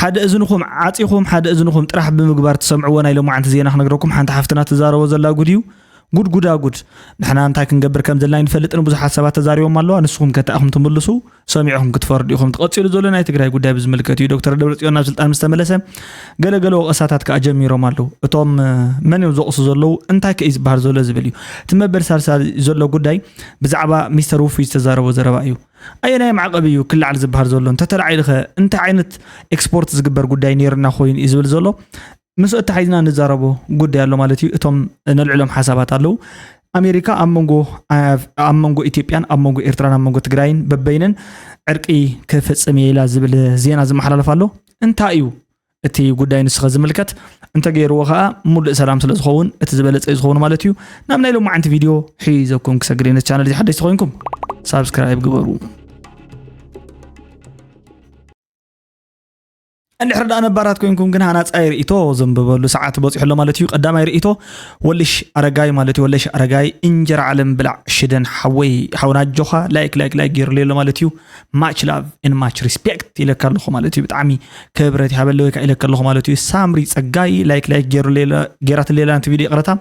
ሓደ እዝንኹም ዓጺኹም ሓደ እዝንኹም ጥራሕ ብምግባር ትሰምዕዎ ናይ ሎማዓንቲ ዜና ክነግረኩም። ሓንቲ ሓፍትና ትዛረቦ ዘላ ጉድ እዩ። ጉድ ጉዳ ጉድ። ንሕና እንታይ ክንገብር ከም ዘለና ኣይንፈልጥን። ብዙሓት ሰባት ተዛሪቦም ኣለዋ። ንስኹም ከ እንታይ ኢኹም ትምልሱ? ሰሚዕኹም ክትፈርዱ ኢኹም። ትቐጺሉ ዘሎ ናይ ትግራይ ጉዳይ ብዝምልከት እዩ። ዶክተር ደብረጽዮን ናብ ስልጣን ምስ ተመለሰ ገለገለ ወቐሳታት ከኣ ጀሚሮም ኣለዉ። እቶም መን እዮም ዝወቕሱ ዘለዉ? እንታይ ከ እዩ ዝበሃል ዘሎ ዝብል እዩ። እቲ መበል ሳልሳይ ዘሎ ጉዳይ ብዛዕባ ሚስተር ውፉይ ዝተዛረቦ ዘረባ እዩ። ኣየናይ ማዕቐብ እዩ ክለዓል ዝበሃል ዘሎ? እንተተላዒሉ ኸ እንታይ ዓይነት ኤክስፖርት ዝግበር ጉዳይ ነይርና ኮይኑ እዩ ዝብል ዘሎ? ምስ ኣተሓሒዝና ንዛረቦ ጉዳይ ኣሎ ማለት እዩ። እቶም ነልዕሎም ሓሳባት ኣለዉ። ኣሜሪካ ኣብ መንጎ ኣብ መንጎ ኢትዮጵያን ኣብ መንጎ ኤርትራን ኣብ መንጎ ትግራይን በበይነን ዕርቂ ክፍጽም እየ ኢላ ዝብል ዜና ዝመሓላለፍ ኣሎ። እንታይ እዩ እቲ ጉዳይ ንስኸ ዝምልከት? እንተገይርዎ ኸኣ ሙሉእ ሰላም ስለ ዝኸውን እቲ ዝበለጸ እዩ ዝኸውን ማለት እዩ። ናብ ናይ ሎማዓንቲ ቪድዮ ሒዘኩም ክሰግር እየ። ነቲ ቻነል እዚ ሓደሽቲ ኮይንኩም ሳብስክራይብ ግበሩ። እንድሕር ደኣ ነባራት ኮይንኩም ግን ሃናጻይ ርእይቶ ዘንብበሉ ሰዓት በጺሑ ኣሎ ማለት እዩ። ቀዳማይ ርእይቶ ወልሽ ኣረጋይ ማለት እዩ። ወልሽ ኣረጋይ እንጀራ ዓለም ብላዕ ሽደን ሓወይ ሓውና ኣጆኻ ላይክ ላይክ ላይክ ገይሩለይ ኣሎ ማለት እዩ። Much love and much respect ኢለካ ኣለኹ ማለት እዩ። ብጣዕሚ ክብረት ይሃበለይ ወይ ከዓ ኢለካ ኣለኹ ማለት እዩ። ሳምሪ ጸጋይ ላይክ ላይክ ገይሩለይ ኣሎ- ገይራትለይ ኣላ ነቲ ቪድዮ ይቕረታ።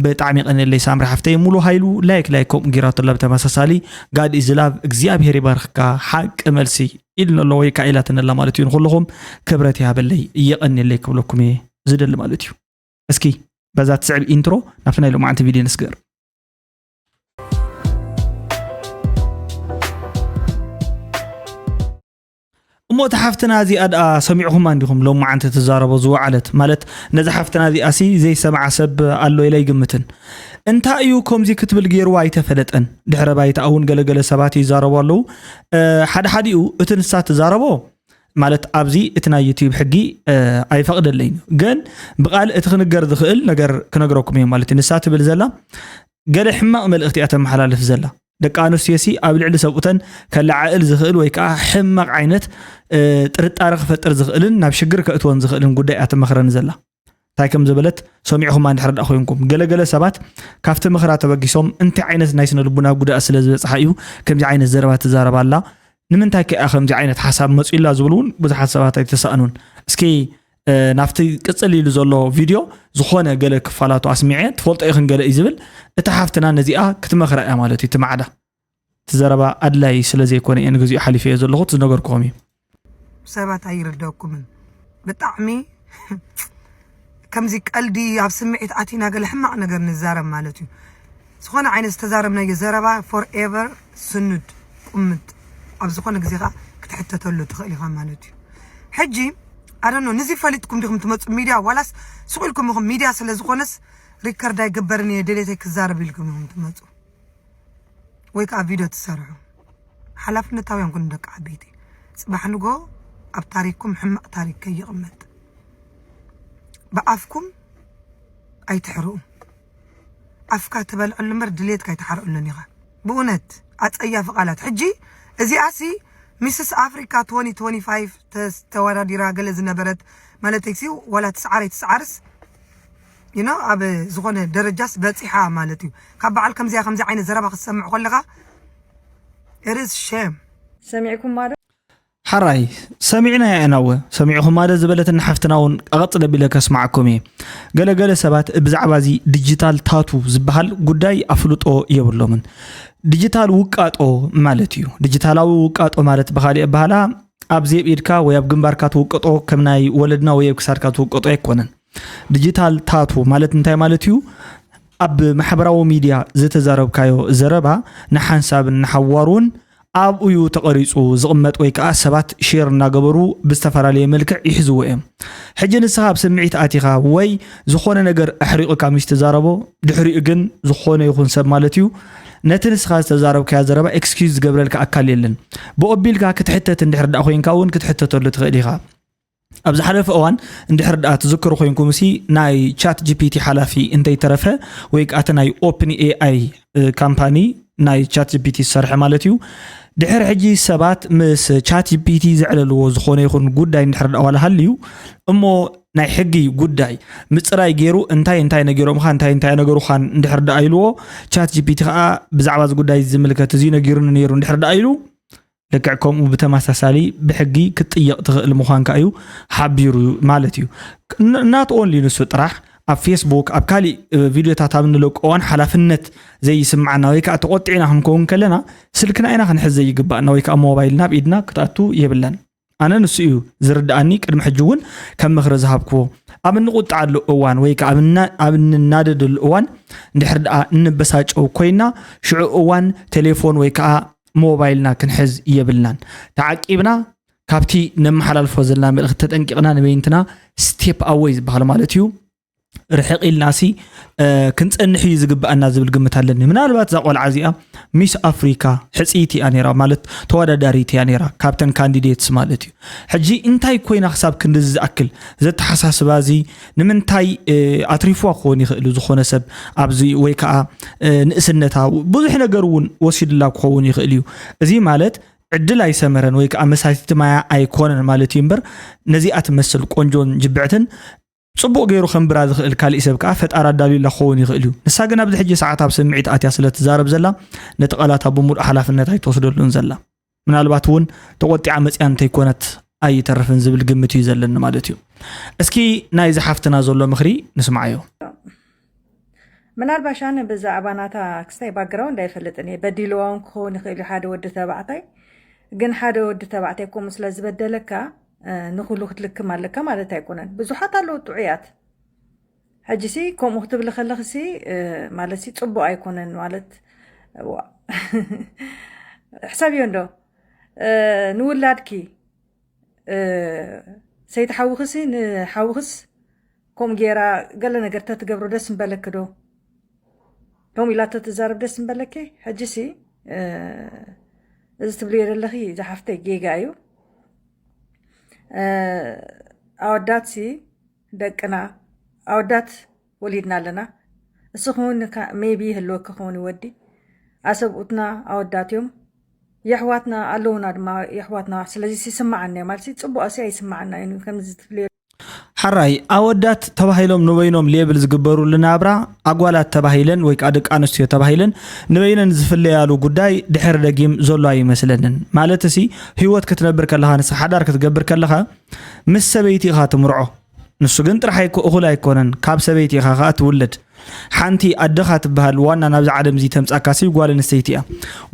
ብጣዕሚ የቐንየለይ ሳምሪ ሓፍተይ። ሙሉ ሃይሉ ላይክ ላይክ ከምኡ ገይራቶ ኣላ ብተመሳሳሊ። God is love እግዚኣብሔር ይባርኽካ ሓቂ መልሲ ኢልና ኣሎ ወይ ከዓ ኢላትና ኣላ ማለት እዩ። ንኹልኹም ክብረት ይሃበለይ የቐንየለይ ክብለኩም እየ ዝደሊ ማለት እዩ። እስኪ በዛ ትስዕብ ኢንትሮ ናብቲ ናይ ሎማዓንቲ ቪድዮ ንስገር። እሞ እታ ሓፍትና እዚኣ ደኣ ሰሚዕኹማ እንዲኹም ሎማዓንቲ ትዛረቦ ዝወዓለት? ማለት ነዛ ሓፍትና እዚኣ ሲ ዘይሰምዓ ሰብ ኣሎ ኢለ ኣይግምትን። እንታይ እዩ ከምዚ ክትብል ገይርዋ ኣይተፈለጠን። ድሕረ ባይታኣ እውን ገለገለ ሰባት ይዛረቡ ኣለዉ። እ፣ ሓደ ሓዲኡ እቲ ንሳ ትዛረቦ ማለት ኣብዚ እቲ ናይ ዩቲዩብ ሕጊ እ፣ ኣይፈቕደለይን እዩ። ግን ብቓል እቲ ክንገር ዝኽእል ነገር ክነግረኩም እየ ማለት እዩ። ንሳ ትብል ዘላ ገለ ሕማቕ መልእኽቲ እያ ተመሓላልፍ ዘላ። ደቂ ኣንስትዮሲ ኣብ ልዕሊ ሰብኡተን ከለዓዕል ዝኽእል ወይ ከዓ ሕማቕ ዓይነት እ፣ ጥርጣረ ክፈጥር ዝኽእልን ናብ ሽግር ከእትወን ዝኽእልን ጉዳይ እያ ትመኽረኒ ዘላ። እንታይ ከም ዝበለት ሰሚዕኹማ እንድሕር ደኣ ኮይንኩም። ገለገለ ሰባት ካብቲ ምኽራ ተበጊሶም እንታይ ዓይነት ናይ ስነ ልቡና ጉድኣት ስለ ዝበጽሓ እዩ ከምዚ ዓይነት ዘረባ ትዛረብ ኣላ? ንምንታይ ከኣ ከምዚ ዓይነት ሓሳብ መጺኡላ ዝብሉ እውን ብዙሓት ሰባት ኣይተሳእኑን። እስኪ እ፣ ናብቲ ቅጽል ኢሉ ዘሎ ቪድዮ ዝኾነ ገለ ክፋላቱ ኣስሚዐ ትፈልጦ ኢኽን ገለ እዩ ዝብል። እታ ሓፍትና ነዚኣ ክትመኽራ እያ ማለት እዩ። እቲ ማዕዳ እቲ ዘረባ ኣድላይ ስለ ዘይኮነ እየ ንግዚኡ ሓሊፈዮ ዘለኹ። እቲ ዝነገርኩኹም እዩ። ሰባት ኣይርደኩምን ብጣዕሚ ከምዚ ቀልዲ ኣብ ስምዒት ኣቲና ገለ ሕማቕ ነገር ንዛረብ ማለት እዩ። ዝኾነ ዓይነት ዝተዛረብናዮ ዘረባ ፎርኤቨር ስኑድ ቁምጥ ኣብ ዝኾነ ግዜ ከዓ ክትሕተተሉ ትኽእል ኢኻ ማለት እዩ። ሕጂ ኣደኖ ንዚ ፈሊጥኩም ዲኹም ትመፁ ሚድያ ዋላስ ስቕ ኢልኩም ኢኹም ሚድያ ስለ ዝኾነስ ሪከርድ ኣይግበርን እየ ድሌተይ ክዛረብ ኢልኩም ኢኹም ትመፁ ወይ ከዓ ቪድዮ ትሰርሑ ሓላፍነታውያን ኩኑ ደቂ ዓበይቲ ፅባሕ ንጎ ኣብ ታሪክኩም ሕማቕ ታሪክ ከይቕመጥ ብኣፍኩም ኣይትሕርኡ ኣፍካ ትበልዐሉ እምበር ድሌትካ ኣይትሓርኣሉን ኢኻ ብእውነት ኣፀያፊ ቃላት ሕጂ እዚኣሲ ሚስስ ኣፍሪካ twenty twenty-five ተወዳዲራ ገለ ዝነበረት ማለተይሲ ዋላ ትስዓር ኣይትስዓርስ you know ኣብ ዝኾነ ደረጃስ በፂሓ ማለት እዩ ካብ በዓል ከምዚኣ ከምዚ ዓይነት ዘረባ ክትሰምዕ ከለኻ it is shame ሰሚዕኩማ ዶ ሓራይ ሰሚዕናያ ኢና እወ ሰሚዕኹማ ዶ ዝበለትና ሓፍትና እውን ኣቐፅል ኣቢለ ከስምዓኩም እየ ገለገለ ሰባት ብዛዕባ እዚ ዲጂታል ታቱ ዝበሃል ጉዳይ ኣፍልጦ የብሎምን ዲጂታል ውቃጦ ማለት እዩ ዲጂታላዊ ውቃጦ ማለት ብካሊእ ኣበሃላ ኣብ ዜብ ኢድካ ወይ ኣብ ግንባርካ ትውቅጦ ከም ናይ ወለድና ወይ ኣብ ክሳድካ ትውቅጦ ኣይኮነን ዲጂታል ታቱ ማለት እንታይ ማለት እዩ ኣብ ማሕበራዊ ሚድያ ዝተዛረብካዮ ዘረባ ንሓንሳብን ንሓዋሩን ኣብኡ እዩ ተቐሪፁ ዝቕመጥ ወይ ከዓ ሰባት ሼር እናገበሩ ብዝተፈላለየ መልክዕ ይሕዝዎ እዮም። ሕጂ ንስኻ ኣብ ስምዒት ኣቲኻ ወይ ዝኾነ ነገር ኣሕሪቑካ ምስ ትዛረቦ ድሕሪኡ ግን ዝኾነ ይኹን ሰብ ማለት እዩ ነቲ ንስኻ ዝተዛረብካዮ ዘረባ ኤክስኪዩዝ ዝገብረልካ ኣካል የለን። ብኦቢልካ ክትሕተት እንድሕር ደኣ ኮይንካ እውን ክትሕተተሉ ትኽእል ኢኻ። ኣብ ዝሓለፈ እዋን እንድሕር ደኣ ትዝክሩ ኮይንኩም ሲ ናይ ቻት ጂፒቲ ሓላፊ እንተይተረፈ ወይ ከዓ እቲ ናይ ኦፕን ኤኣይ ካምፓኒ ናይ ቻት ጂፒቲ ዝሰርሐ ማለት እዩ ድሕር ሕጂ ሰባት ምስ ቻት ጂፒቲ ዘዕለልዎ ዝኾነ ይኹን ጉዳይ እንድሕር ደኣ ዋላ ሃልዩ እሞ ናይ ሕጊ ጉዳይ ምፅራይ ገይሩ እንታይ እንታይ ነጊሮምኻ እንታይ እንታይ ነገሩኻን እንድሕር ደኣ ኢልዎ ቻት ጂፒቲ ከዓ ብዛዕባ እዚ ጉዳይ ዝምልከት እዚ ነጊሩኒ ነይሩ እንድሕር ደኣ ኢሉ ልክዕ ከምኡ ብተመሳሳሊ ብሕጊ ክትጥየቕ ትኽእል ምዃንካ እዩ ሓቢሩ ማለት እዩ። ናት ኦንሊ ንሱ ጥራሕ ኣብ ፌስቡክ ኣብ ካሊእ ቪድዮታት ኣብ ንለቅ እዋን ሓላፍነት ዘይስምዓና ወይ ከዓ ተቆጢዕና ክንከውን ከለና ስልክና ኢና ክንሕዝ ዘይግባእና ወይ ከዓ ሞባይል ናብ ኢድና ክትኣቱ የብላን። ኣነ ንሱ እዩ ዝርድኣኒ። ቅድሚ ሕጂ እውን ከም ምኽሪ ዝሃብክዎ ኣብ እንቁጣዓሉ እዋን ወይ ከዓ ኣብ እንናደደሉ እዋን እንድሕር ደኣ እንበሳጨው ኮይና ሽዑ እዋን ቴሌፎን ወይ ከዓ ሞባይልና ክንሕዝ የብልናን። ተዓቂብና ካብቲ ነመሓላልፎ ዘለና መልእኽቲ ተጠንቂቕና ንበይንትና ስቴፕ ኣወይ ዝበሃል ማለት እዩ ርሕቕ ኢልና ሲ ክንጸንሕ እዩ ዝግብኣና ዝብል ግምት ኣለኒ። ምናልባት እዛ ቆልዓ እዚኣ ሚስ ኣፍሪካ ሕፅይቲ እያ ነይራ ማለት ተወዳዳሪት እያ ነይራ ካብተን ካንዲዴትስ ማለት እዩ። ሕጂ እንታይ ኮይና ክሳብ ክንድዚ ዝኣክል ዘተሓሳስባ እዚ ንምንታይ ኣትሪፍዋ ክኸውን ይኽእል እዩ ዝኾነ ሰብ ኣብዚ ወይ ከዓ ንእስነታ ብዙሕ ነገር እውን ወሲድላ ክኸውን ይኽእል እዩ። እዚ ማለት ዕድል ኣይሰመረን ወይ ከዓ መሳቲቲ ማያ ኣይኮነን ማለት እዩ እምበር ነዚኣ ትመስል ቆንጆን ጅብዕትን ፅቡቕ ገይሩ ከንብራ ዝኽእል ካሊእ ሰብ ከዓ ፈጣሪ ኣዳልዩላ ክኸውን ይኽእል እዩ። ንሳ ግን ኣብዚ ሕጂ ሰዓት ኣብ ስምዒት ኣትያ ስለ ትዛረብ ዘላ ነቲ ቃላታ ብምሉእ ሓላፍነት ኣይትወስደሉን ዘላ። ምናልባት እውን ተቆጢዓ መፅያ እንተይኮነት ኣይተርፍን ዝብል ግምት እዩ ዘለኒ ማለት እዩ። እስኪ ናይዚ ሓፍትና ዘሎ ምኽሪ ንስምዓዮ። ምናልባሽ ኣነ ብዛዕባ ናታ ክስታይ ባክግራውንድ ኣይፈልጥን እየ። በዲልዋ እውን ክኸውን ይኽእል እዩ ሓደ ወዲ ተባዕታይ። ግን ሓደ ወዲ ተባዕታይ ከምኡ ስለ ዝበደለካ ንኩሉ ክትልክም ኣለካ ማለት ኣይኮነን። ብዙሓት ኣለዉ ጥዑያት። ሕጂ ሲ ከምኡ ክትብሊ ከለኺ ሲ ማለት ሲ ፅቡቅ ኣይኮነን ማለት ዋ ሕሰብዮ እንዶ ንውላድኪ ሰይቲ ሓውኺ ሲ ንሓውኽስ ከምኡ ገይራ ገለ ነገር ተትገብሮ ደስ ምበለኪ ዶ? ከምኡ ኢላ ተትዛረብ ደስ ምበለኪ? ሕጂ ሲ እዚ ትብልዮ ዘለኺ ዝሓፍተይ ጌጋ እዩ። ኣወዳት ሲ ደቅና ኣወዳት ወሊድና ኣለና። እስኺ እውን ሜቢ ይህልወኪ ክኸውን ወዲ ኣሰብኡትና ኣወዳት እዮም። የሕዋትና ኣለውና ድማ የሕዋትና ስለዚ ይስማዓና እዩ ማለት ጽቡቕ ሲ ኣይስማዓና እዩ ከምዚ ትብልዮ ሓራይ ኣወዳት ተባሂሎም ንበይኖም ሌብል ዝግበሩሉ ናብራ ኣጓላት ተባሂለን ወይ ከዓ ደቂ ኣንስትዮ ተባሂለን ንበይነን ዝፍለያሉ ጉዳይ ድሕር ደጊም ዘሎ ኣይመስለንን። ማለት እሲ ህይወት ክትነብር ከለኻ ንስ ሓዳር ክትገብር ከለኻ ምስ ሰበይቲ ኢኻ ትምርዖ። ንሱ ግን ጥራሕ እኹል ኣይኮነን። ካብ ሰበይቲ ኢኻ ከዓ ትውለድ። ሓንቲ ኣደኻ ትበሃል ዋና ናብዚ ዓለም እዚ ተምፃካ ሲ ጓል ኣንስተይቲ እያ።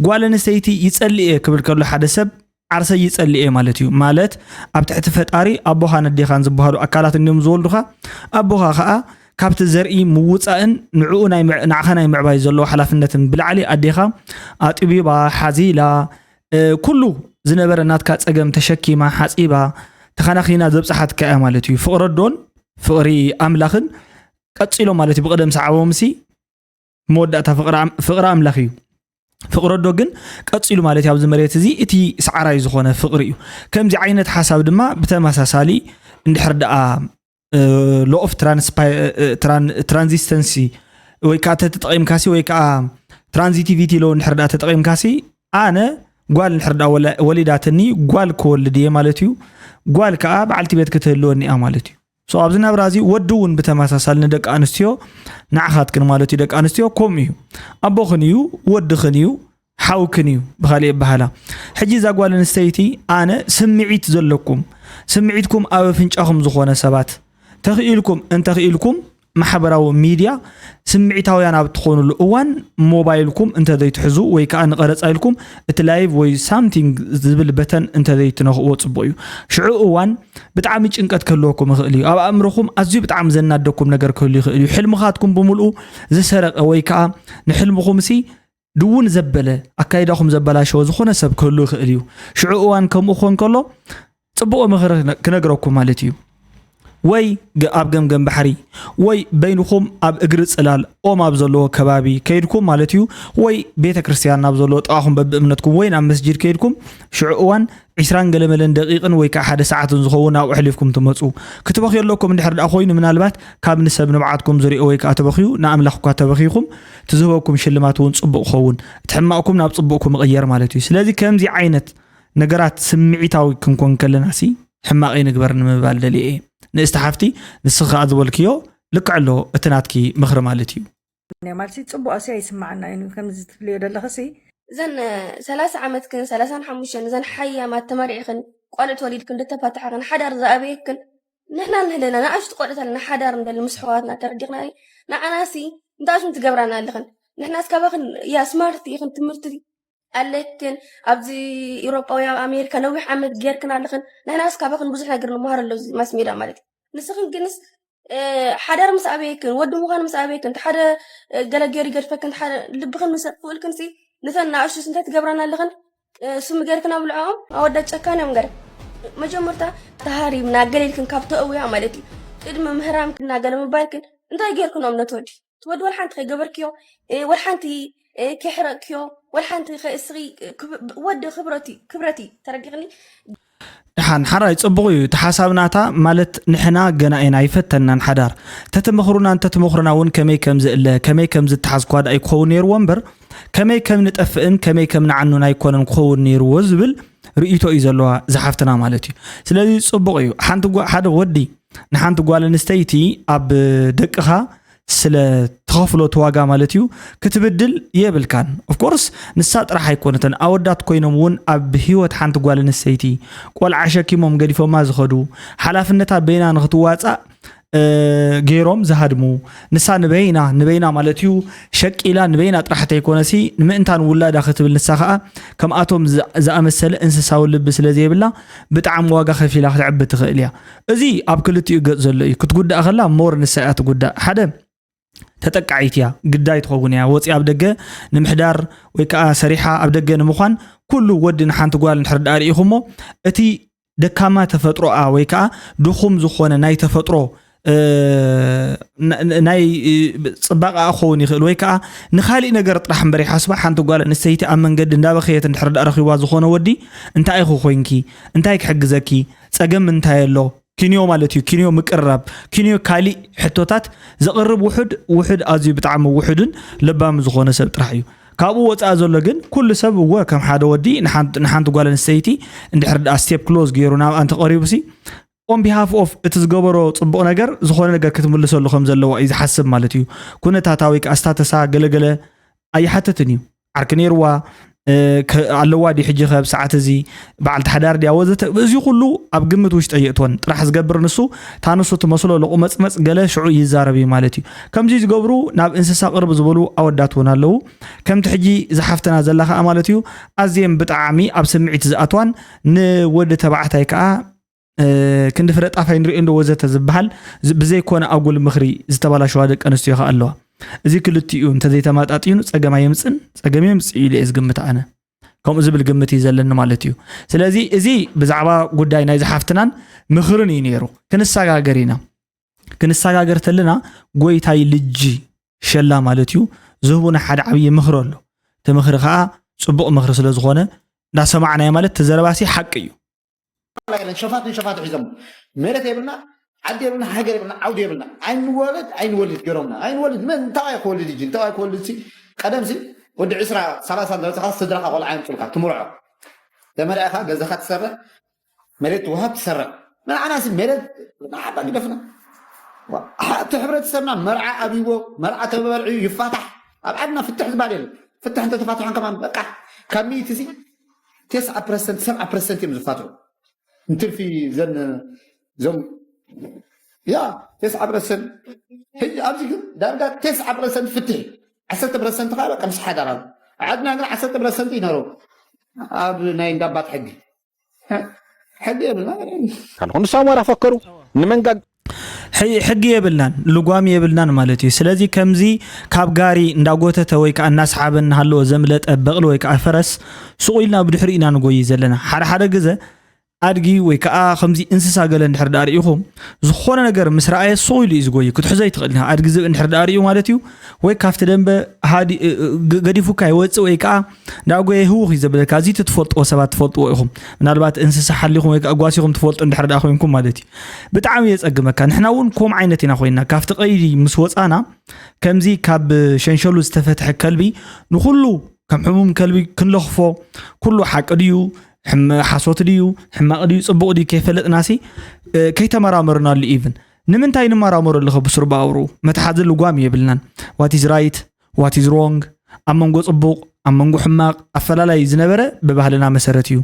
ጓል ኣንስተይቲ ይፀልእ እየ ክብል ከሎ ሓደ ሰብ ዓርሰይ ይጸልእ እየ ማለት እዩ። ማለት ኣብ ትሕቲ ፈጣሪ ኣቦኻን ኣዴኻን ዝበሃሉ ኣካላት እንዲዮም ዝወልዱኻ። ኣቦኻ ኸኣ ካብቲ ዘርኢ ምውጻእን ንዕኡ ናይ ምዕ- ንዓኻ ናይ ምዕባይ ዘለዎ ሓላፍነትን ብላዕሊ ኣዴኻ ኣጥቢባ፣ ሓዚላ፣ እ፣ ኩሉ ዝነበረ ናትካ ጸገም ተሸኪማ፣ ሓጺባ፣ ተኸናኺና ዘብጽሓትካ እያ ማለት እዩ። ፍቕሪ ኣዶን ፍቕሪ ኣምላኽን ቀጺሎም ማለት እዩ ብቕደም ሰዓቦምሲ መወዳእታ ፍቕሪ ኣም- ፍቕሪ ኣምላኽ እዩ። ፍቕሪ ኣዶ ግን ቀጺሉ ማለት እዩ ኣብዚ መሬት እዚ እቲ ሰዓራይ ዝኾነ ፍቕሪ እዩ። ከምዚ ዓይነት ሓሳብ ድማ ብተመሳሳሊ እንድሕር ደኣ ሎ ኦፍ ትራንዚስተንሲ ወይ ከዓ ተተጠቒምካሲ ወይ ከዓ ትራንዚቲቪቲ ሎ እንድሕር ደኣ ተጠቒምካሲ ኣነ ጓል እንድሕር ደኣ ወላ- ወሊዳትኒ ጓል ክወልድ እየ ማለት እዩ። ጓል ከዓ በዓልቲ ቤት ክትህልወኒ እያ ማለት እዩ። ሶ ኣብዚ ናብራ እዚ ወዲ እውን ብተመሳሳሊ ንደቂ ኣንስትዮ ንዓኻትክን ማለት እዩ ደቂ ኣንስትዮ ከምኡ እዩ። ኣቦኽን እዩ፣ ወድኽን እዩ፣ ሓውክን እዩ ብኻሊእ ኣበሃህላ። ሕጂ እዛ ጓል ኣንስተይቲ ኣነ ስምዒት ዘለኩም ስምዒትኩም ኣብ ኣፍንጫኹም ዝኾነ ሰባት ተኽኢልኩም እንተኽኢልኩም ማሕበራዊ ሚድያ ስምዒታውያን ኣብ ትኾኑሉ እዋን ሞባይልኩም እንተዘይትሕዙ ወይ ከዓ ንቐረፃ ኢልኩም እቲ ላይቭ ወይ ሳምቲንግ ዝብል በተን እንተዘይትነኽእዎ ፅቡቕ እዩ። ሽዑ እዋን ብጣዕሚ ጭንቀት ክህልወኩም ይኽእል እዩ። ኣብ ኣእምሮኹም ኣዝዩ ብጣዕሚ ዘናደኩም ነገር ክህሉ ይኽእል እዩ። ሕልምኻትኩም ብምልኡ ዝሰረቐ ወይ ከዓ ንሕልምኹም ሲ ድውን ዘበለ ኣካይዳኹም ዘበላሸወ ዝኾነ ሰብ ክህሉ ይኽእል እዩ። ሽዑ እዋን ከምኡ ክኾን ከሎ ፅቡቕ ምኽሪ ክነ- ክነግረኩም ማለት እዩ። ወይ ግ- ኣብ ገምገም ባሕሪ ወይ በይንኹም ኣብ እግሪ ፅላል ኦም ኣብ ዘለዎ ከባቢ ከይድኩም ማለት እዩ። ወይ ቤተ ክርስቲያን ናብ ዘለዎ ጥቓኹም በብእምነትኩም ወይ ናብ መስጂድ ከይድኩም ሽዑ እዋን ዒስራን ገለመለን ደቂቕን ወይ ከዓ ሓደ ሰዓትን ዝኸውን ኣብኡ ኣሕሊፍኩም ትመፁ ክትበኽዩ ኣለኩም። እንድሕር ደኣ ኮይኑ ምናልባት ካብ ንሰብ ንብዓትኩም ዝሪኦ ወይ ከዓ ተበኽዩ ንኣምላኽ እኳ ተበኺኹም ትዝህበኩም ሽልማት እውን ፅቡቕ ክኸውን እቲ ሕማቕኩም ናብ ፅቡቕ ክምቕየር ማለት እዩ። ስለዚ ከምዚ ዓይነት ነገራት ስምዒታዊ ክንኮን ከለና ሲ ሕማቕ ይንግበር ንምባል ደልየ እየ። ንእስቲ ሓፍቲ ንስኺ ከዓ ዝበልክዮ ልክዕ ኣሎ እቲ ናትኪ ምኽሪ ማለት እዩ። ማለት ሲ ፅቡቕ ሲ ኣይስማዓና እዩ ከምዚ ትብልዮ ዘለኺ ሲ እዘን ሰላሳ ዓመትክን ሰላሳን ሓሙሽተን እዘን ሓያማት ተመሪዕክን ቆልዑ ተወሊድክን ደተፋታሕክን ሓዳር ዝኣበየክን ንሕና ንህለና ንኣሽቱ ቆልዑት ኣለና ሓዳር እንደሊ ምስ ኣሕዋትና ተረዲኽና ንዓናሲ እንታይ ሽም ትገብራና ኣለኽን ንሕና እስካባኽን ያ ስማርት ኢኽን ትምህርቲ ኣለክን ኣብዚ ኢሮጳ ወይ ኣብ ኣሜሪካ ነዊሕ ዓመት ጌርክን ኣለኽን ንሕና እስካባኽን ብዙሕ ነገር ንምሃር ኣሎ ማስ ሜዳ ማለት እዩ ንስኽን ግንስ ሓዳር ምስ ኣበየክን ወዲ ምዃን ምስ ኣበየክን ሓደ ገለ ገይሩ ይገድፈክን ሓደ ልብኽን ምስ ኣጥፍኡልክን ሲ ንተን ንኣሽቱ እንታይ ትገብራና ኣለኽን ስም ገርክን ኣብልዖም ኣወዳት ጨካን እዮም ገረ መጀመርታ ተሃሪምና ገለ ኢልክን ካብ ተእውያ ማለት እዩ ቅድሚ ምህራምክን እና ገለ ምባልክን እንታይ ገርክኖም ነቲ ወዲ እቲ ወዲ ወላ ሓንቲ ከይገበርክዮ ወላ ሓንቲ ከይሕረቅክዮ ወላ ሓንቲ ከእስኺ ወዲ ክብረት እዩ ክብረት እዩ ተረዲኽኒ ድሓን ሓራይ ጽቡቕ እዩ እቲ ሓሳብ ናታ ማለት ንሕና ገና ኢና ኣይፈተናን ሓዳር ተትመኽሩና እንተትመኽሩና እውን ከመይ ከም ዝእለ ከመይ ከም ዝተሓዝኳ ደኣ ክኸውን ነይርዎ እምበር ከመይ ከም ንጠፍእን ከመይ ከም ንዓኑን ኣይኮነን ክኸውን ነይርዎ ዝብል ርእይቶ እዩ ዘለዋ ዝሓፍትና ማለት እዩ ስለዚ ጽቡቕ እዩ ሓንቲ ሓደ ወዲ ንሓንቲ ጓል ኣንስተይቲ ኣብ ደቅኻ ስለ ትኸፍሎ እቲ ዋጋ ማለት እዩ ክትብድል የብልካን ኦፍኮርስ ንሳ ጥራሕ ኣይኮነትን ኣወዳት ኮይኖም እውን ኣብ ህይወት ሓንቲ ጓል ኣንስተይቲ ቆልዓ ሸኪሞም ገዲፎማ ዝኸዱ ሓላፍነታ በይና ንክትዋፃእ ገይሮም ዝሃድሙ ንሳ ንበይና ንበይና ማለት እዩ ሸቂላ ንበይና ጥራሕ ተይኮነሲ ንምእንታን ውላዳ ክትብል ንሳ ከዓ ከምኣቶም ዝኣመሰለ እንስሳዊ ልቢ ስለ ዘይብላ ብጣዕሚ ዋጋ ከፊላ ክትዕቢ ትኽእል እያ እዚ ኣብ ክልቲኡ ገፅ ዘሎ እዩ ክትጉዳእ ከላ ሞር ንሳ እያ ትጉዳእ ሓደ ተጠቃዒት እያ ግዳይ ትኸውን እያ ወፂ ኣብ ደገ ንምሕዳር ወይ ከዓ ሰሪሓ ኣብ ደገ ንምዃን ኩሉ ወዲ ንሓንቲ ጓል እንድሕር ዳኣ ርኢኹሞ እቲ ደካማ ተፈጥሮኣ ወይ ከዓ ድኹም ዝኾነ ናይ ተፈጥሮ ናይ ፅባቐኣ ክኸውን ይኽእል ወይ ከዓ ንካሊእ ነገር ጥራሕ እምበር ይሓስባ ሓንቲ ጓል ኣንስተይቲ ኣብ መንገዲ እንዳበኸየት እንድሕር ዳኣ ረኺባ ዝኾነ ወዲ እንታይ ኢኹ ኮይንኪ እንታይ ክሕግዘኪ ፀገም እንታይ ኣሎ ኪንዮ ማለት እዩ ኪንዮ ምቅርራብ ኪንዮ ካሊእ ሕቶታት ዘቕርብ ውሑድ ውሑድ ኣዝዩ ብጣዕሚ ውሑድን ለባም ዝኾነ ሰብ ጥራሕ እዩ ካብኡ ወፃኢ ዘሎ ግን ኩሉ ሰብ እወ ከም ሓደ ወዲ ንሓንቲ ጓል ኣንስተይቲ እንድሕር ደኣ ስቴፕ ክሎዝ ገይሩ ናብኣ እንተቐሪቡሲ on behalf of እቲ ዝገበሮ ፅቡቕ ነገር ዝኾነ ነገር ክትምልሰሉ ከም ዘለዋ እዩ ዝሓስብ ማለት እዩ ኩነታታ ወይ ከዓ ስታተሳ ገለገለ ኣይሓትትን እዩ ዓርኪ ነይርዋ ኣለዋ ድዩ ሕጂ ከብ ሰዓት እዚ በዓልቲ ሓዳር ድያ ወዘተ እዚ ኩሉ ኣብ ግምት ውሽጢ የእትወን ጥራሕ ዝገብር ንሱ እታ ንሱ ትመስሎ ቁመፅመፅ ገለ ሽዑ ይዛረብ እዩ ማለት እዩ ከምዚ ዝገብሩ ናብ እንስሳ ቅርብ ዝበሉ ኣወዳት እውን ኣለዉ ከምቲ ሕጂ ዝሓፍትና ዘላ ከዓ ማለት እዩ ኣዝየን ብጣዕሚ ኣብ ስምዒት ዝኣትዋን ንወዲ ተባዕታይ ከዓ ክንዲ ፍረ ጣፍ ኣይንሪኦ እንዶ ወዘተ ዝበሃል ብዘይኮነ ኣጉል ምኽሪ ዝተባላሸዋ ደቂ ኣንስትዮ ከዓ ኣለዋ እዚ ክልቲኡ እንተዘይተማጣጢኑ ፀገም ኣየምፅን ፀገም የምፅእ ኢሉ እየ ዝግምት ኣነ ከምኡ ዝብል ግምት እዩ ዘለኒ ማለት እዩ ስለዚ እዚ ብዛዕባ ጉዳይ ናይ ዝሓፍትናን ምኽርን እዩ ነይሩ ክንሰጋገር ኢና ክንሰጋገር ተለና ጎይታይ ልጂ ሸላ ማለት እዩ ዝህቡና ሓደ ዓብዪ ምኽሪ ኣሎ እቲ ምኽሪ ከዓ ፅቡቕ ምኽሪ ስለ ዝኾነ እንዳሰማዕናዮ ማለት ተዘረባሲ ሓቂ እዩ ሸፋትን ሸፋት ሒዞም መሬት የብልና ዓዲ የብልና ሃገር የብልና ዓውዲ የብልና ኣይንወለድ ኣይንወልድ ገይሮምና ኣይንወልድ መን እንታዋይ ክወልድ እጂ እንታዋይ ክወልድ ሲ ቀደም ሲ ወዲ ዕስራ ሰላሳ እንዳበፅኻ ስድራኻ ቆልዓ የምፅልካ ትምርዖ ተመርዕኻ ገዛኻ ትሰርሕ መሬት ትውሃብ ትሰርሕ ንዓና ሲ መሬት ንዓባ ግደፍና እቲ ሕብረተሰብና መርዓ ኣብይዎ መርዓ ተበርዕዩ ይፋታሕ ኣብ ዓድና ፍትሕ ዝበሃል የለ ፍትሕ እንተተፋትሖን ከማን በቃ ካብ ሚእቲ ሲ ተስዓ ፐርሰንት ሰብዓ ፐርሰንት እዮም ዝፋትሑ እንትርፊ ዘን ዞም ያ ተስዓ ፐርሰንት ሕጂ ኣብዚ ግን ዳርጋ ተስዓ ፐርሰንት ፍትሒ ዓሰርተ ፐርሰንት ከዓ በቃ ምስ ሓዳር ኣሎ ዓድና ግን ዓሰርተ ፐርሰንት ይነሩ ኣብ ናይ እንዳባት ሕጊ ሕጊ የብልና ካልኹ ንሳም ወራ ፈከሩ ንመንጋግ ሕጊ የብልናን ልጓም የብልናን ማለት እዩ ስለዚ ከምዚ ካብ ጋሪ እንዳጎተተ ወይ ከዓ እናስሓበ እናሃለወ ዘምለጠ በቕሊ ወይ ከዓ ፈረስ ስቑ ኢልና ብድሕሪ ኢና ንጎይ ዘለና ሓደ ሓደ ግዘ ኣድጊ ወይ ከዓ ከምዚ እንስሳ ገለ እንድሕር ዳኣ ርኢኹም ዝኾነ ነገር ምስ ረኣየ ስቑ ኢሉ እዩ ዝጎይ ክትሕዞ ይትኽእል ኢኻ ኣድጊ ዝብኢ እንድሕር ዳኣ ርኢዩ ማለት እዩ ወይ ካብቲ ደንበ ገዲፉካ ይወፅእ ወይ ከዓ እንዳጎየ ህውኽ እዩ ዘብለካ እዚ ትፈልጥዎ ሰባት ትፈልጥዎ ኢኹም ምናልባት እንስሳ ሓሊኹም ወይ ከዓ ጓሲኹም ትፈልጡ እንድሕር ዳኣ ኮይንኩም ማለት እዩ ብጣዕሚ የፀግመካ ንሕና እውን ከም ዓይነት ኢና ኮይና ካብቲ ቀይዲ ምስ ወፃና ከምዚ ካብ ሸንሸሉ ዝተፈትሐ ከልቢ ንኩሉ ከም ሕሙም ከልቢ ክንለኽፎ ኩሉ ሓቂ ድዩ ሓሶት ድዩ ሕማቕ ድዩ ፅቡቕ ድዩ ከይፈለጥናሲ ከይተመራመርናሉ ኢቭን ንምንታይ ንመራመረሉ ከብስሩ ብኣውሩ መትሓዚ ልጓም የብልናን what is right what is wrong ኣብ መንጎ ፅቡቕ ኣብ መንጎ ሕማቕ ኣፈላላይ ዝነበረ ብባህልና መሰረት እዩ።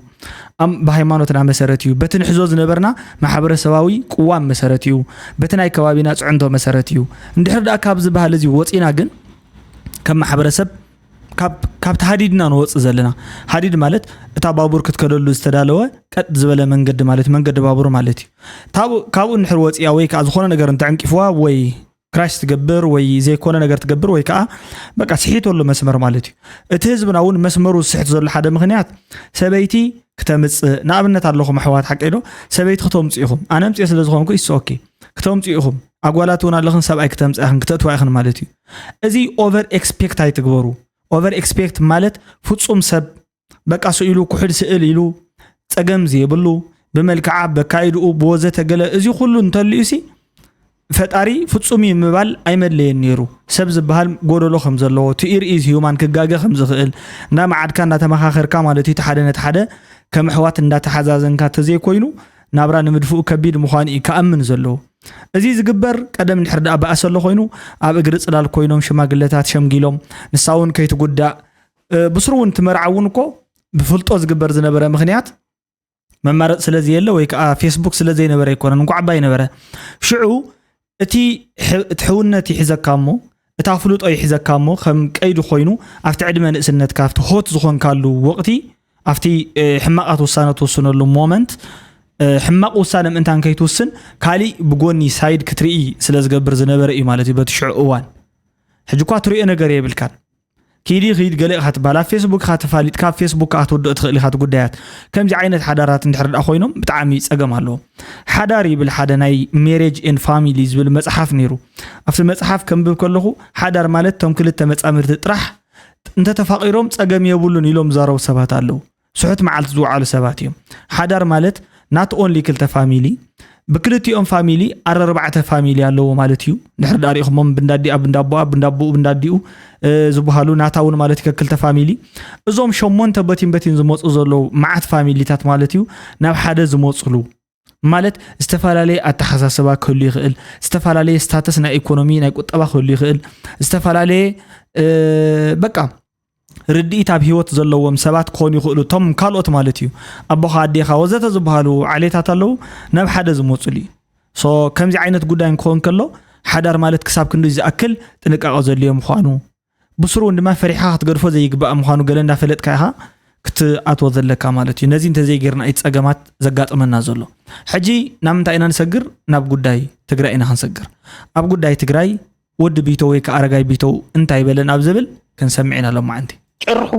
ኣብ ብሃይማኖትና መሰረት እዩ። በቲ ንሕዞ ዝነበርና ማሕበረሰባዊ ቅዋም መሰረት እዩ። በቲ ናይ ከባቢና ፅዕንቶ መሰረት እዩ። እንድሕር ደኣ ካብዚ ባህል እዚ ወፂና ግን ከም ማሕበረሰብ ካብ ካብቲ ሃዲድና ንወፅእ ዘለና፣ ሃዲድ ማለት እታ ባቡር ክትከደሉ ዝተዳለወ ቀጥ ዝበለ መንገዲ ማለት መንገዲ ባቡር ማለት እዩ። ካብኡ ካብኡ እንድሕር ወፂያ ወይ ከዓ ዝኾነ ነገር እንተዕንቂፍዋ ወይ ክራሽ ትገብር ወይ ዘይኮነ ነገር ትገብር ወይ ከዓ በቃ ስሒተሉ መስመር ማለት እዩ። እቲ ህዝብና እውን መስመሩ ዝስሕት ዘሎ ሓደ ምክንያት ሰበይቲ ክተምፅእ ንኣብነት ኣለኹም ኣሕዋት ሓቀይ ዶ ሰበይቲ ክተምፁ ኢኹም ኣነ ምፅእ ስለ ዝኾንኩ ይስ ኦኬ ክተምፁ ኢኹም ኣጓላት እውን ኣለኽን ሰብኣይ ክተምፅኣ ኢኽን ክተእትዋ ኢኽን ማለት እዩ። እዚ ኦቨር ኤክስፔክት ኣይትግበሩ። ኦቨር ኤክስፔክት ማለት ፍፁም ሰብ በቃ ስኢሉ ኩሕድ ስእል ኢሉ ፀገም ዘይብሉ ብመልክዓ በካይድኡ ብወዘተ ገለ እዚ ኩሉ እንተልዩ ሲ ፈጣሪ ፍጹም እዩ ምባል ኣይመድለየን ነይሩ። ሰብ ዝበሃል ጎደሎ ከም ዘለዎ፣ to err is human፣ ክጋገ ከም ዝኽእል፣ እንዳመዓድካ እንዳተመኻኸርካ ማለት እዩ፣ እቲ ሓደ ነቲ ሓደ ከም ኣሕዋት እንዳተሓዛዘንካ ተዘይኮይኑ ናብራ ንምድፍኡ ከቢድ ምዃኑ እዩ ክኣምን ዘለዎ። እዚ ዝግበር ቀደም እንድሕር ደኣ በኣሰሎ ኮይኑ ኣብ እግሪ ጽላል ኮይኖም ሽማግለታት ሸምጊሎም ንሳ እውን ከይትጉዳእ ብስሩ እውን ትመርዓ እውን እኮ ብፍልጦ ዝግበር ዝነበረ ምኽንያት መማረፂ ስለ ዘየለ ወይ ከዓ ፌስቡክ ስለ ዘይነበረ ኣይኮነን እንኳዕ ባይ ነበረ ሽዑ እቲ እቲ ሕውነት ይሕዘካ እሞ እታ ፍሉጦ ይሕዘካ እሞ ከም ቀይዲ ኮይኑ ኣብቲ ዕድመ ንእስነትካ ኣብቲ ሆት ዝኾንካሉ ወቕቲ ኣብቲ ሕማቓት ውሳነ ትውስነሉ ሞመንት ሕማቕ ውሳነ ምእንታን ከይትውስን ካሊእ ብጎኒ ሳይድ ክትርኢ ስለ ዝገብር ዝነበረ እዩ ማለት እዩ በቲ ሽዑ እዋን ሕጂ እኳ ትሪኦ ነገር የብልካን ኪዲ ኺድ ገለ ኢኻ ትበሃል ኣብ ፌስቡክ ኢኻ ተፋሊጥካ ኣብ ፌስቡክ ከዓ ትውድኦ ትኽእል ኢኻ እቲ ጉዳያት ከምዚ ዓይነት ሓዳራት እንድሕር ደኣ ኮይኖም ብጣዕሚ ፀገም ኣለዎ ሓዳር ይብል ሓደ ናይ ሜሬጅ ኤን ፋሚሊ ዝብል መፅሓፍ ነይሩ ኣብቲ መፅሓፍ ከንብብ ከለኹ ሓዳር ማለት እቶም ክልተ መፃምድቲ ጥራሕ እንተተፋቒሮም ፀገም የብሉን ኢሎም ዝዛረቡ ሰባት ኣለዉ ስሑት መዓልቲ ዝወዓሉ ሰባት እዮም ሓዳር ማለት not only ክልተ ፋሚሊ ብክልቲኦም ፋሚሊ ኣረርባዕተ ፋሚሊ ኣለዎ ማለት እዩ ድሕር ዳሪእኹሞም ብንዳዲኣ ብንዳቦኣ ብንዳቦኡ ብንዳዲኡ ዝበሃሉ ናታ እውን ማለት እዩ ከክልተ ፋሚሊ እዞም ሸሞንተ በቲን በቲን ዝመፁ ዘለዉ መዓት ፋሚሊታት ማለት እዩ ናብ ሓደ ዝመፅሉ ማለት ዝተፈላለየ ኣተሓሳስባ ክህሉ ይኽእል ዝተፈላለየ ስታተስ ናይ ኢኮኖሚ ናይ ቁጠባ ክህሉ ይኽእል ዝተፈላለየ በቃ ርድኢት ኣብ ህይወት ዘለዎም ሰባት ክኾኑ ይኽእሉ እቶም ካልኦት ማለት እዩ ኣቦኻ ኣዴኻ ወዘተ ዝበሃሉ ዓሌታት ኣለዉ ናብ ሓደ ዝመፁሉ እዩ so ከምዚ ዓይነት ጉዳይ እንክኾን ከሎ ሓዳር ማለት ክሳብ ክንዲ ዝኣክል ጥንቃቐ ዘድልዮ ምዃኑ ብስሩ እውን ድማ ፈሪሕኻ ክትገድፎ ዘይግባእ ምዃኑ ገለ እንዳፈለጥካ ኢኻ ክትኣትዎ ዘለካ ማለት እዩ ነዚ እንተዘይጌርና እዩ ፀገማት ዘጋጥመና ዘሎ ሕጂ ናብ ምንታይ ኢና ንሰግር ናብ ጉዳይ ትግራይ ኢና ክንሰግር ኣብ ጉዳይ ትግራይ ወዲ ቢተው ወይ ከዓ ኣረጋይ ቢተው እንታይ በለን ኣብ ዝብል ክንሰምዕ ኢና ሎማዓንቲ ጭርሑ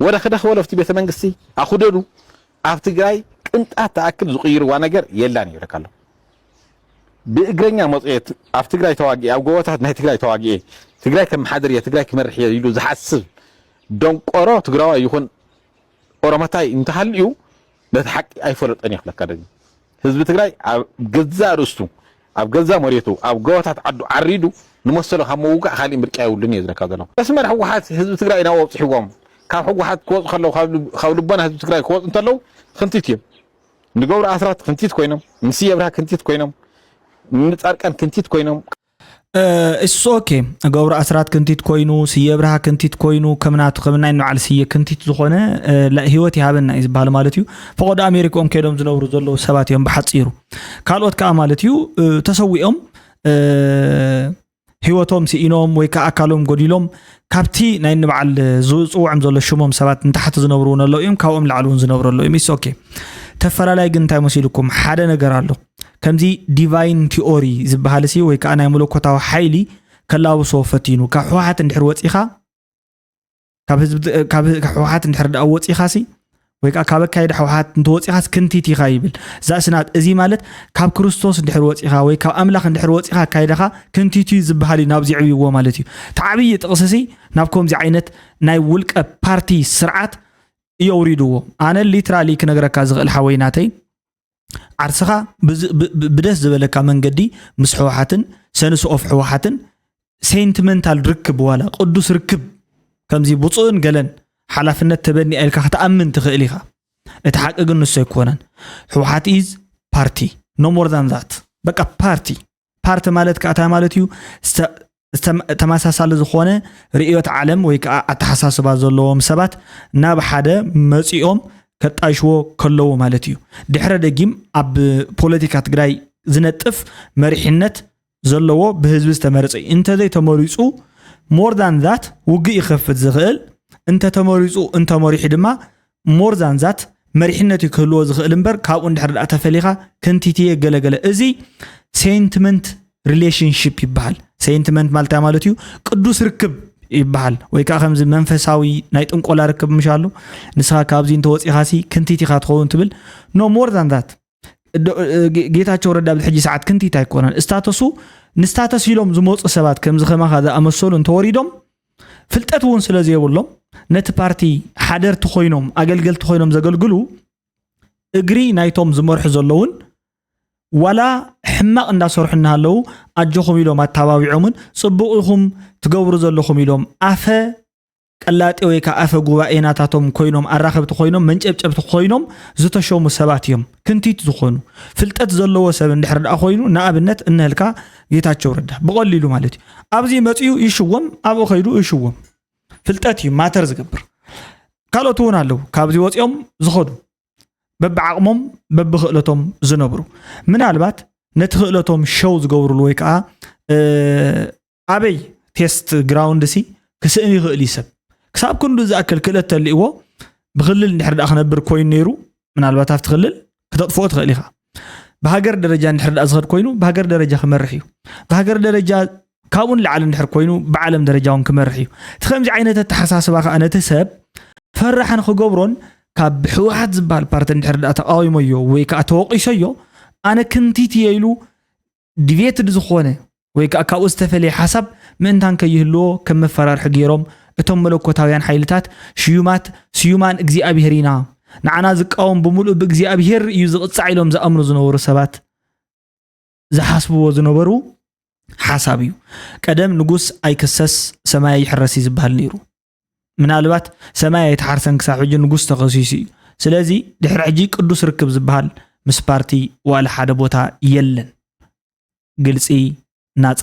ወደ ክደ ክበሎ ኣብቲ ቤተ መንግስቲ ኣኹደዱ ኣብ ትግራይ ቅንጣት ተኣክል ዝቕይርዋ ነገር የላን ይብለካ ኣሎ ብእግረኛ መፅኤ ኣብ ትግራይ ተዋጊኤ ኣብ ጎቦታት ናይ ትግራይ ተዋጊኤ ትግራይ ከመሓድር እየ ትግራይ ክመርሕ እየ ኢሉ ዝሓስብ ደንቆሮ ትግራዋይ ይኹን ኦሮመታይ እንተሃልዩ ነቲ ሓቂ ኣይፈለጠን ይኽለካ ደጊ ህዝቢ ትግራይ ኣብ ገዛእ ርእስቱ ኣብ ገዛ መሬቱ ኣብ ጎቦታት ዓዱ ዓሪዱ ንመሰሉ ካብ ምውጋእ ካሊእ ምርጫ የብሉን እየ ዝለካ ዘለኹ መስመር ህወሓት ህዝቢ ትግራይ ናብ ኣብፅሕዎም ካብ ህወሓት ክወፁ ከለዉ ካብ ልቦና ህዝቢ ትግራይ ክወፁ እንተለዉ ክንቲት እዮም ንገብሩ ኣስራት ክንቲት ኮይኖም ንስየ ብርሃ ክንቲት ኮይኖም ንፃርቃን ክንቲት ኮይኖም እሱ ኦኬ ገብሩ ኣስራት ክንቲት ኮይኑ ስየ ብርሃ ክንቲት ኮይኑ ከምናቱ ከምናይ ንባዕል ስየ ክንቲት ዝኾነ ህይወት ይሃበና እዩ ዝበሃል ማለት እዩ ፈቆዶ ኣሜሪክኦም ከይዶም ዝነብሩ ዘለዉ ሰባት እዮም ብሓፂሩ ካልኦት ከዓ ማለት እዩ ተሰዊኦም ህይወቶም ስኢኖም ወይ ከዓ ኣካሎም ጎዲሎም ካብቲ ናይ ንበዓል ዝፅውዖም ዘሎ ሽሞም ሰባት ንታሕቲ ዝነብሩ እውን ኣለዉ እዮም ካብኦም ላዕሊ እውን ዝነብሩ ኣለዉ እዮም ኦኬ ተፈላላይ ግን እንታይ መሲልኩም ሓደ ነገር ኣሎ ከምዚ ዲቫይን ቲኦሪ ዝበሃል ሲ ወይ ከዓ ናይ መለኮታዊ ሓይሊ ከላብሶ ፈቲኑ ካብ ህወሓት እንድሕር ወፂኻ ካብ ህዝቢ ካብ ህወሓት እንድሕር ደኣ ወፂኻ ሲ ወይ ከዓ ካብ ኣካይዳ ህወሓት እንተወፂኻስ ክንቲት ኢኻ ይብል ዛእስናት እዚ ማለት ካብ ክርስቶስ እንድሕር ወፂኻ ወይ ካብ ኣምላኽ እንድሕር ወፂኻ ኣካይዳኻ ክንቲት እዩ ዝበሃል እዩ ናብዚ ዕብይዎ ማለት እዩ እቲ ዓብዪ ጥቕሲ ሲ ናብ ከምዚ ዓይነት ናይ ውልቀ ፓርቲ ስርዓት የውሪድዎ ኣነ ሊትራሊ ክነግረካ ዝኽእል ሓወይ ናተይ ዓርስኻ ብደስ ዝበለካ መንገዲ ምስ ሕወሓትን ሰንስ ኦፍ ሕወሓትን ሴንቲመንታል ርክብ ዋላ ቅዱስ ርክብ ከምዚ ብፁእን ገለን ሓላፍነት ተበኒኣ ኢልካ ክትኣምን ትኽእል ኢኻ እቲ ሓቂ ግን ንሱ ኣይኮነን ሕወሓት ኢዝ ፓርቲ no more than that በቃ ፓርቲ ፓርቲ ማለት ከዓ እንታይ ማለት እዩ ዝተም- ተመሳሳሊ ዝኾነ ርእዮት ዓለም ወይ ከዓ ኣተሓሳስባ ዘለዎም ሰባት ናብ ሓደ መፂኦም ከጣይሽዎ ከለዉ ማለት እዩ። ድሕረ ደጊም ኣብ ፖለቲካ ትግራይ ዝነጥፍ መሪሕነት ዘለዎ ብህዝቢ ዝተመረፀ እዩ። እንተዘይ ተመሪፁ more than that ውግእ ይኸፍት ዝኽእል፣ እንተተመሪፁ እንተመሪሑ ድማ more than that መሪሕነት እዩ ክህልዎ ዝኽእል እምበር ካብኡ እንድሕር ደኣ ተፈሊኻ ክንቲትየ ገለገለ። እዚ sentiment relationship ይበሃል። Sentiment ማለት እንታይ ማለት እዩ? ቅዱስ ርክብ ይበሃል። ወይ ከዓ ከምዚ መንፈሳዊ ናይ ጥንቆላ ርክብ ምሽ ኣሎ። ንስኻ ካብዚ እንተወፂኻሲ ክንቲት ኢኻ ትኸውን ትብል። No more than that። ዶ- ጌታቸው ረዳ ኣብዚ ሕጂ ሰዓት ክንቲት ኣይኮነን። ስታተሱ ንስታተስ ኢሎም ዝመፁ ሰባት ከምዚ ከማኻ ዝኣመሰሉ እንተወሪዶም ፍልጠት እውን ስለ ዘይብሎም ነቲ ፓርቲ ሓደርቲ ኮይኖም ኣገልገልቲ ኮይኖም ዘገልግሉ እግሪ ናይቶም ዝመርሑ ዘለውን ዋላ ሕማቕ እንዳሰርሑ እናሃለዉ ኣጆኹም ኢሎም ኣተባቢዖምን ፅቡቕ ኢኹም ትገብሩ ዘለኹም ኢሎም ኣፈ ቀላጤ ወይ ከዓ ኣፈ ጉባኤ ናታቶም ኮይኖም ኣራኸብቲ ኮይኖም መንጨብጨብቲ ኮይኖም ዝተሸሙ ሰባት እዮም። ክንቲት ዝኾኑ ፍልጠት ዘለዎ ሰብ እንድሕር ደኣ ኮይኑ ንኣብነት እነህልካ ጌታቸው ረዳ ብቐሊሉ ማለት እዩ ኣብዚ መፅኡ ይሽወም ኣብኡ ከይዱ ይሽወም ፍልጠት እዩ ማተር ዝገብር። ካልኦት እውን ኣለዉ ካብዚ ወፂኦም ዝኸዱ በብዓቕሞም በብክእለቶም ዝነብሩ ምናልባት ነቲ ክእለቶም ሸው ዝገብሩሉ ወይ ከዓ ኣበይ ቴስት ግራውንድ ሲ ክስእን ይኽእል እዩ ሰብ ክሳብ ክንዱ ዝኣክል ክእለት ተልእዎ ብክልል እንድሕር ደኣ ክነብር ኮይኑ ነይሩ ምናልባት ኣብቲ ክልል ክተጥፍኦ ትኽእል ኢኻ ብሃገር ደረጃ እንድሕር ደኣ ዝኸድ ኮይኑ ብሃገር ደረጃ ክመርሕ እዩ ብሃገር ደረጃ ካብኡ ንላዕሊ እንድሕር ኮይኑ ብዓለም ደረጃ እውን ክመርሕ እዩ እቲ ከምዚ ዓይነት ኣተሓሳስባ ከዓ ነቲ ሰብ ፈራሕን ክገብሮን ካብ ህወሓት ዝበሃል ፓርቲ እንድሕር ደኣ ተቃዊሞዮ ወይ ከዓ ተወቂሶዮ ኣነ ክንቲት እየ ኢሉ ዲቤትድ ዝኾነ ወይ ከዓ ካብኡ ዝተፈለየ ሓሳብ ምእንታን ከይህልዎ ከም መፈራርሒ ገይሮም እቶም መለኮታውያን ሓይልታት ሽዩማት ስዩማን እግዚኣብሔር ኢና ንዓና ዝቃወም ብምሉእ ብእግዚኣብሔር እዩ ዝቕፃዕ ኢሎም ዝኣምኑ ዝነበሩ ሰባት ዝሓስብዎ ዝነበሩ ሓሳብ እዩ። ቀደም ንጉስ ኣይክሰስ ሰማይ ኣይሕረስ እዩ ዝበሃል ነይሩ። ምናልባት ሰማይ ኣይተሓርሰን ክሳብ ሕጂ ንጉስ ተኸሲሱ እዩ። ስለዚ ድሕሪ ሕጂ ቅዱስ ርክብ ዝበሃል ምስ ፓርቲ ዋላ ሓደ ቦታ የለን። ግልፂ ናፃ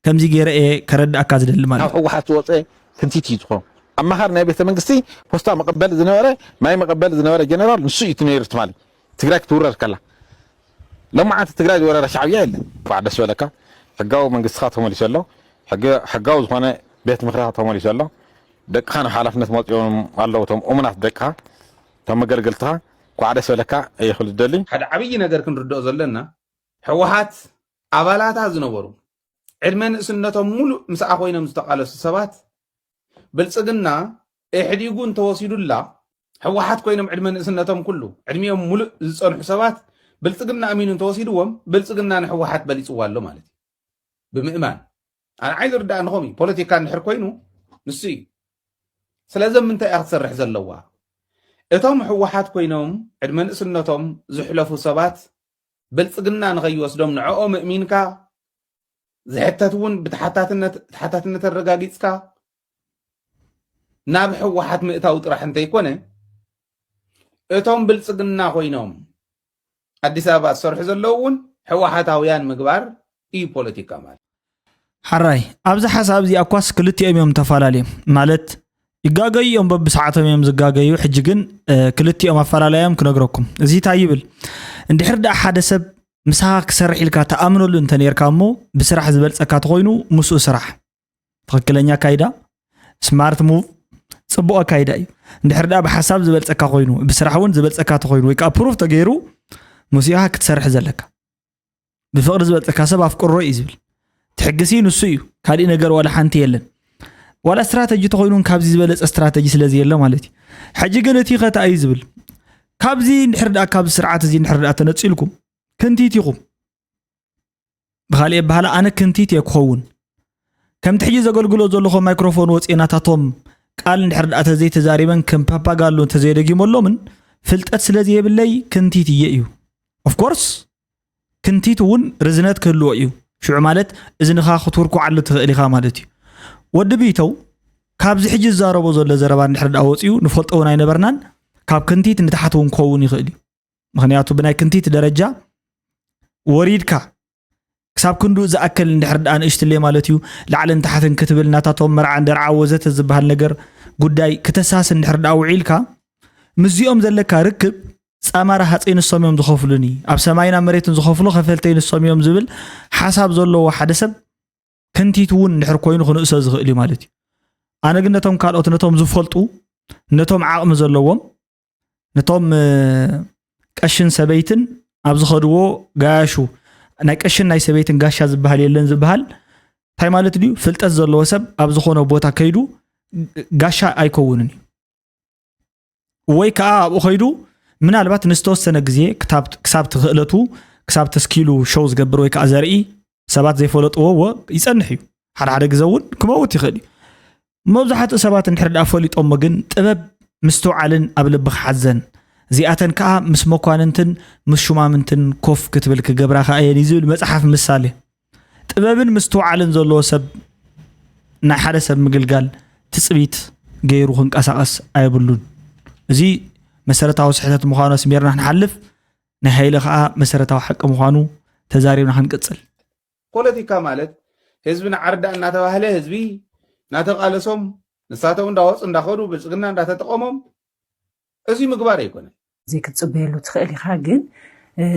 ከምዚ ገይረ እየ ከረድኣካ ዝደሊ ማለት ናብ ህወሓት ዝወፀ ክንቲት እዩ ዝኾን ኣማኻሪ ናይ ቤተ መንግስቲ ፖስታ መቐበል ዝነበረ ማይ መቐበል ዝነበረ ጀነራል ንሱ እዩ ነይሩ ትማሊ ትግራይ ክትውረር ከላ ሎማዓንቲ ትግራይ ዝወረረ ሻዕብያ የለን። እንኳዕ ደስ በለካ። ሕጋዊ መንግስትኻ ተመሊሱ ኣሎ። ሕጋዊ ዝኾነ ቤት ምኽርኻ ተመሊሱ ኣሎ። ደቅኻ ናብ ሓላፍነት መፂኦም ኣለዉ። እቶም እሙናት ደቅኻ፣ እቶም መገልገልትኻ። እንኳዕ ደስ በለካ እየ ክብል ዝደሊ። ሓደ ዓብዪ ነገር ክንርድኦ ዘለና፣ ህወሓት ኣባላታ ዝነበሩ፣ ዕድመ ንእስነቶም ሙሉእ ምስኣ ኮይኖም ዝተቓለሱ ሰባት፣ ብልፅግና ኢሕዲጉ እንተወሲዱላ፣ ህወሓት ኮይኖም ዕድመ ንእስነቶም ኩሉ ዕድሚኦም ሙሉእ ዝፀንሑ ሰባት ብልፅግና ኣሚኑ እንተወሲድዎም ብልፅግና ንህወሓት በሊፅዋ ኣሎ ማለት እዩ። ብምእማን ኣንዓይ ዝርዳእኒ ከምኡ እዩ። ፖለቲካ እንድሕር ኮይኑ ንሱ እዩ። ስለዚ ኣብ ምንታይ እያ ክትሰርሕ ዘለዋ? እቶም ህወሓት ኮይኖም ዕድመ ንእስነቶም ዝሕለፉ ሰባት ብልፅግና ንኸይወስዶም ንዕኦም እእሚንካ ዝሕተት እውን ብተሓታትነት ተሓታትነት ኣረጋጊፅካ ናብ ህወሓት ምእታው ጥራሕ እንተይኮነ እቶም ብልፅግና ኮይኖም ኣዲስ ኣበባ ዝሰርሑ ዘለዉ እውን ህወሓታውያን ምግባር እዩ ፖለቲካ ማለት። ሓራይ ኣብዚ ሓሳብ እዚ ኣኳስ ክልቲኦም እዮም ተፈላለዮም ማለት ይጋገዩ እዮም በብሰዓቶም እዮም ዝጋገዩ ሕጂ ግን ክልቲኦም ኣፈላለዮም ክነግረኩም እዚ እንታይ ይብል እንድሕር ደኣ ሓደ ሰብ ምሳኻ ክሰርሕ ኢልካ ተኣምነሉ እንተነርካ እሞ ብስራሕ ዝበልፀካ ተኾይኑ ምስኡ ስራሕ ትኽክለኛ ኣካይዳ smart move ፅቡቕ ኣካይዳ እዩ እንድሕር ደኣ ብሓሳብ ዝበልፀካ ኮይኑ ብስራሕ እውን ዝበልፀካ ተኾይኑ ወይ ከዓ ፕሩፍ ተገይሩ ምስኡ ክትሰርሕ ዘለካ ብፍቕሪ ዝበልፀካ ሰብ ኣፍቅሮ እዩ ዝብል ትሕግሲ ንሱ እዩ ካሊእ ነገር ዋላ ሓንቲ የለን ዋላ ስትራተጂ ተኾይኑን ካብዚ ዝበለፀ ስትራተጂ ስለዚ የለ ማለት እዩ ሕጂ ግን እቲ ኸታ እዩ ዝብል ካብዚ እንድሕር ደኣ ካብዚ ስርዓት እዚ እንድሕር ደኣ ተነፂልኩም ክንቲት ኢኹም ብኻልእ ኣበሃህላ ኣነ ክንቲት እየ ክኸውን ከምቲ ሕጂ ዘገልግሎ ዘለኹ ማይክሮፎን ወፅየ ናታቶም ቃል እንድሕር ደኣ ተዘይተዛሪበን ከም ፓፓጋሎ እንተዘየደጊመሎምን ፍልጠት ስለ ዘየብለይ ክንቲት እየ እዩ ኦፍኮርስ ክንቲት እውን ርዝነት ክህልዎ እዩ ሽዑ ማለት እዝንኻ ክትውርኩዓሉ ትኽእል ኢኻ ማለት እዩ ወዲ ቢተው ካብዚ ሕጂ ዝዛረቦ ዘሎ ዘረባ እንድሕር ደኣ ወፂኡ ንፈልጦ እውን ኣይነበርናን ካብ ክንቲት ንታሕቲ እውን ክኸውን ይኽእል እዩ ምኽንያቱ ብናይ ክንቲት ደረጃ ወሪድካ ክሳብ ክንዱ ዝኣክል እንድሕር ደኣ ንእሽትለይ ማለት እዩ፣ ላዕልን ታሕትን ክትብል፣ ናታቶም መርዓ እንደርዓ ወዘተ ዝበሃል ነገር ጉዳይ ክተሳስ እንድሕር ደኣ ውዒልካ፣ ምስዚኦም ዘለካ ርክብ ጻማራ ሃፀይ ንሶም እዮም ዝኸፍሉኒ፣ ኣብ ሰማይና መሬትን ዝኸፍሉ ከፈልተይ ንሶም እዮም ዝብል ሓሳብ ዘለዎ ሓደ ሰብ ክንቲት እውን እንድሕር ኮይኑ ክንእሶ ዝኽእል እዩ ማለት እዩ። ኣነ ግን ነቶም ካልኦት፣ ነቶም ዝፈልጡ፣ ነቶም ዓቕሚ ዘለዎም፣ ነቶም ቀሽን ሰበይትን ኣብ ዝኸድዎ ጋያሹ፣ ናይ ቀሽን ናይ ሰበይትን ጋሻ ዝበሃል የለን ዝበሃል እንታይ ማለት ድዩ? ፍልጠት ዘለዎ ሰብ ኣብ ዝኾነ ቦታ ከይዱ ጋሻ ኣይከውንን እዩ። ወይ ከዓ ኣብኡ ከይዱ ምናልባት ንዝተወሰነ ግዜ ክሳብ ትኽእለቱ፣ ክሳብ ተስኪሉ ሸው ዝገብር ወይ ከዓ ዘርኢ ሰባት ዘይፈለጥዎ እዎ ይጸንሕ እዩ። ሓደ ሓደ ግዜ እውን ክመውት ይኽእል እዩ። መብዛሕትኡ ሰባት እንድሕር ደኣ ፈሊጦሞ ግን ጥበብ ምስትውዓልን ኣብ ልቢ ክሓዘን፣ እዚኣተን ከዓ ምስ መኳንንትን ምስ ሹማምንትን ኮፍ ክትብል ክገብራ ከዓ እየን እዩ ዝብል መጽሓፍ ምሳሌ። ጥበብን ምስትውዓልን ዘለዎ ሰብ ናይ ሓደ ሰብ ምግልጋል ትጽቢት ገይሩ ክንቀሳቐስ ኣይብሉን። እዚ መሰረታዊ ስሕተት ምዃኑ ኣስሚርና ክንሓልፍ፣ ናይ ሃይለ ከዓ መሰረታዊ ሓቂ ምዃኑ ተዛሪብና ክንቅጽል። ፖለቲካ ማለት ህዝቢ ንዓርዳ እናተባህለ ህዝቢ እናተቃለሶም ንሳቶም እንዳወፁ እንዳኸዱ ብልፅግና እንዳተጠቀሞም እዚ ምግባር ኣይኮነን። እዚ ክትፅበየሉ ትኽእል ኢኻ፣ ግን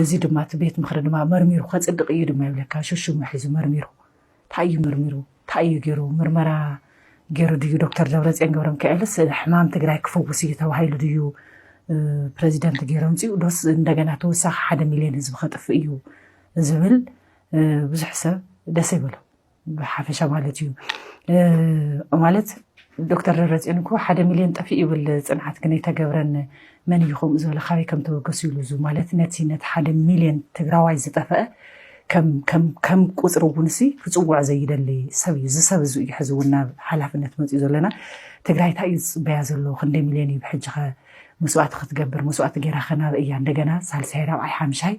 እዚ ድማ እቲ ቤት ምኽሪ ድማ መርሚሩ ከፅድቕ እዩ ድማ ይብለካ። ሹሹ መሒዙ መርሚሩ እንታይ እዩ መርሚሩ እንታይ እዩ ገይሩ ምርመራ ገይሩ ድዩ ዶክተር ደብረፅዮን ገብረሚካኤልስ ሕማም ትግራይ ክፈውስ እዩ ተባሂሉ ድዩ ፕረዚደንት ገይሩ ኣምፂኡ ዶስ እንደገና ተወሳኺ ሓደ ሚልዮን ህዝቢ ከጥፍእ እዩ ዝብል ብዙሕ ሰብ ደስ ይብሎ። ብሓፈሻ ማለት እዩ ማለት ዶክተር ደብረፅዮን እኮ ሓደ ሚልዮን ጠፊእ ይብል ፅንዓት ግን ኣይተገብረን። መን እዩ ከምኡ ዝበለ ካበይ ከም ተበገሱ ኢሉ ዙ ማለት ነቲ ነቲ ሓደ ሚልዮን ትግራዋይ ዝጠፈአ ከም ቁፅሪ እውን ሲ ክፅውዕ ዘይደሊ ሰብ እዩ። እዚ ሰብ እዚ እዩ ሕዚ እውን ናብ ሓላፍነት መፅኡ ዘለና። ትግራይ እንታይ እዩ ዝፅበያ ዘሎ? ክንደይ ሚልዮን እዩ ብሕጂ ኸ መስዋእቲ ክትገብር? መስዋእቲ ገይራ ኸ ናበይ እያ? እንደገና ሳልሳይ ራብዓይ ሓምሻይ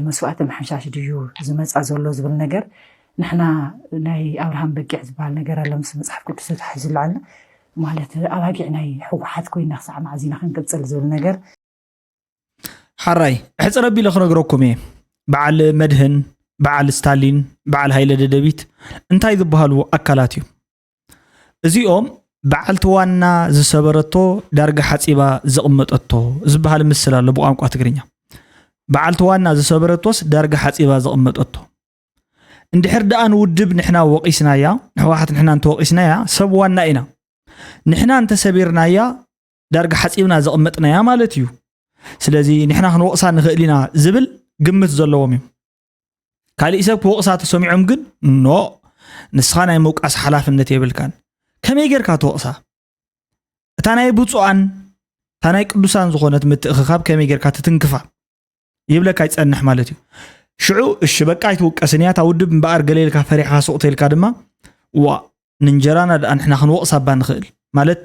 መስዋእቲ ምሕምሻሽ ድዩ ዝመፃ ዘሎ ዝብል ነገር ንሕና ናይ ኣብርሃም በጊዕ ዝበሃል ነገር ኣሎ ምስ መፅሓፍ ቅዱስ ተታሒዙ ኣለዓልና ማለት ኣባጊዕ ናይ ህወሓት ኮይና ክሳዕ መዓዝ ኢና ክንቅፅል ዝብል ነገር ሓራይ ሕፅር ኣቢለ ክነግረኩም እየ። በዓል መድህን፣ በዓል ስታሊን፣ በዓል ሃይለ ደደቢት እንታይ ዝበሃሉ ኣካላት እዮም? እዚኦም በዓልቲ ዋና ዝሰበረቶ ዳርጋ ሓፂባ ዘቕመጠቶ ዝበሃል ምስል ኣሎ ብቋንቋ ትግርኛ። በዓልቲ ዋና ዝሰበረቶስ ዳርጋ ሓፂባ ዘቕመጠቶ። እንድሕር ደኣ ንውድብ ንሕና ወቒስናያ፣ ንሕወሓት ንሕና እንተወቒስናያ ሰብ ዋና ኢና። ንሕና እንተሰቢርናያ ዳርጋ ሓፂብና ዘቕመጥናያ ማለት እዩ። ስለዚ ንሕና ክንወቕሳ ንኽእል ኢና ዝብል ግምት ዘለዎም እዮም። ካሊእ ሰብ ክወቕሳ ተሰሚዖም ግን ኖ፣ ንስኻ ናይ ምውቃስ ሓላፍነት የብልካን። ከመይ ጌርካ ትወቕሳ? እታ ናይ ብፁዓን እታ ናይ ቅዱሳን ዝኾነት ምትእኽኻብ ከመይ ጌርካ ትትንክፋ ይብለካ ይጸንሕ ማለት እዩ። ሽዑ እሺ በቃ ኣይትውቀስን እያ እታ ውድብ እምበኣር ገለ ኢልካ ፈሪሕኻ ሱቕ ተልካ ድማ ዋ ንእንጀራና ደኣ ንሕና ክንወቕሳ እባ ንኽእል ማለት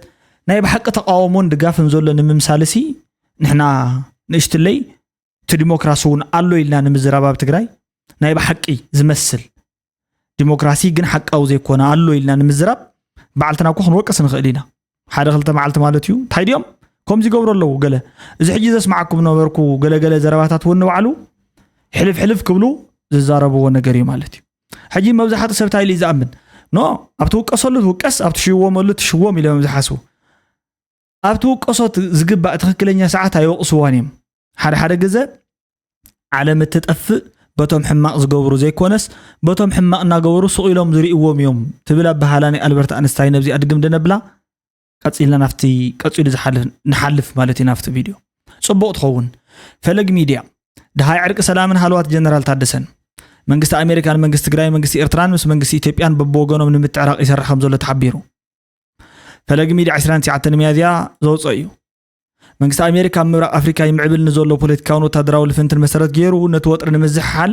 ናይ ብሓቂ ተቓውሞን ድጋፍን ዘሎ ንምምሳልሲ ንሕና ንእሽትለይ እቲ ዲሞክራሲ እውን ኣሎ ኢልና ንምዝራብ ኣብ ትግራይ ናይ ብሓቂ ዝመስል ዲሞክራሲ ግን ሓቃዊ ዘይኮነ ኣሎ ኢልና ንምዝራብ ባዕልትና እኮ ክንወቅስ ንኽእል ኢና። ሓደ ክልተ መዓልቲ ማለት እዩ እንታይ ድዮም ከምዚ ይገብሩ ኣለዉ ገለ እዚ ሕጂ ዘስማዓኩም ነበርኩ ገለገለ ዘረባታት እውን ንባዕሉ ሕልፍ ሕልፍ ክብሉ ዝዛረብዎ ነገር እዩ ማለት እዩ። ሕጂ መብዛሕትኡ ሰብ እንታይ ኢሉ እዩ ዝኣምን? ኖ ኣብ ትውቀሰሉ ትውቀስ ኣብ ትሽወመሉ ትሽወም ኢሎም እዮም ዝሓስቡ። ኣብ ትውቀሶ ዝግባእ ትኽክለኛ ሰዓት ኣይወቕስዋን እዮም። ሓደ ሓደ ግዘ ዓለም እትጠፍእ በቶም ሕማቕ ዝገብሩ ዘይኮነስ በቶም ሕማቕ እናገበሩ ሱቕ ኢሎም ዝርእዎም እዮም ትብል ኣበሃላ ናይ ኣልበርት ኣንስታይን ኣብዚኣ ድግም ደነብላ ቀፂልና ናብቲ ቀፂሉ ዝሓልፍ ንሓልፍ ማለት እዩ ናብቲ ቪድዮ ፅቡቕ ትኸውን ፈለግ ሚድያ ደሃይ ዕርቂ ሰላምን ሃለዋት ጀነራል ታደሰን መንግስቲ ኣሜሪካን መንግስቲ ትግራይ መንግስቲ ኤርትራን ምስ መንግስቲ ኢትዮጵያን በብወገኖም ንምትዕራቕ ይሰርሕ ከም ዘሎ ተሓቢሩ ፈለግ ሚድያ ዕስራን ትሽዓተን ሚያዝያ ዘውፅኦ እዩ መንግስቲ ኣሜሪካ ኣብ ምብራቕ ኣፍሪካ ይምዕብል ንዘሎ ፖለቲካውን ወታደራዊ ልፍንትን መሰረት ገይሩ ነቲ ወጥሪ ንምዝሕሓል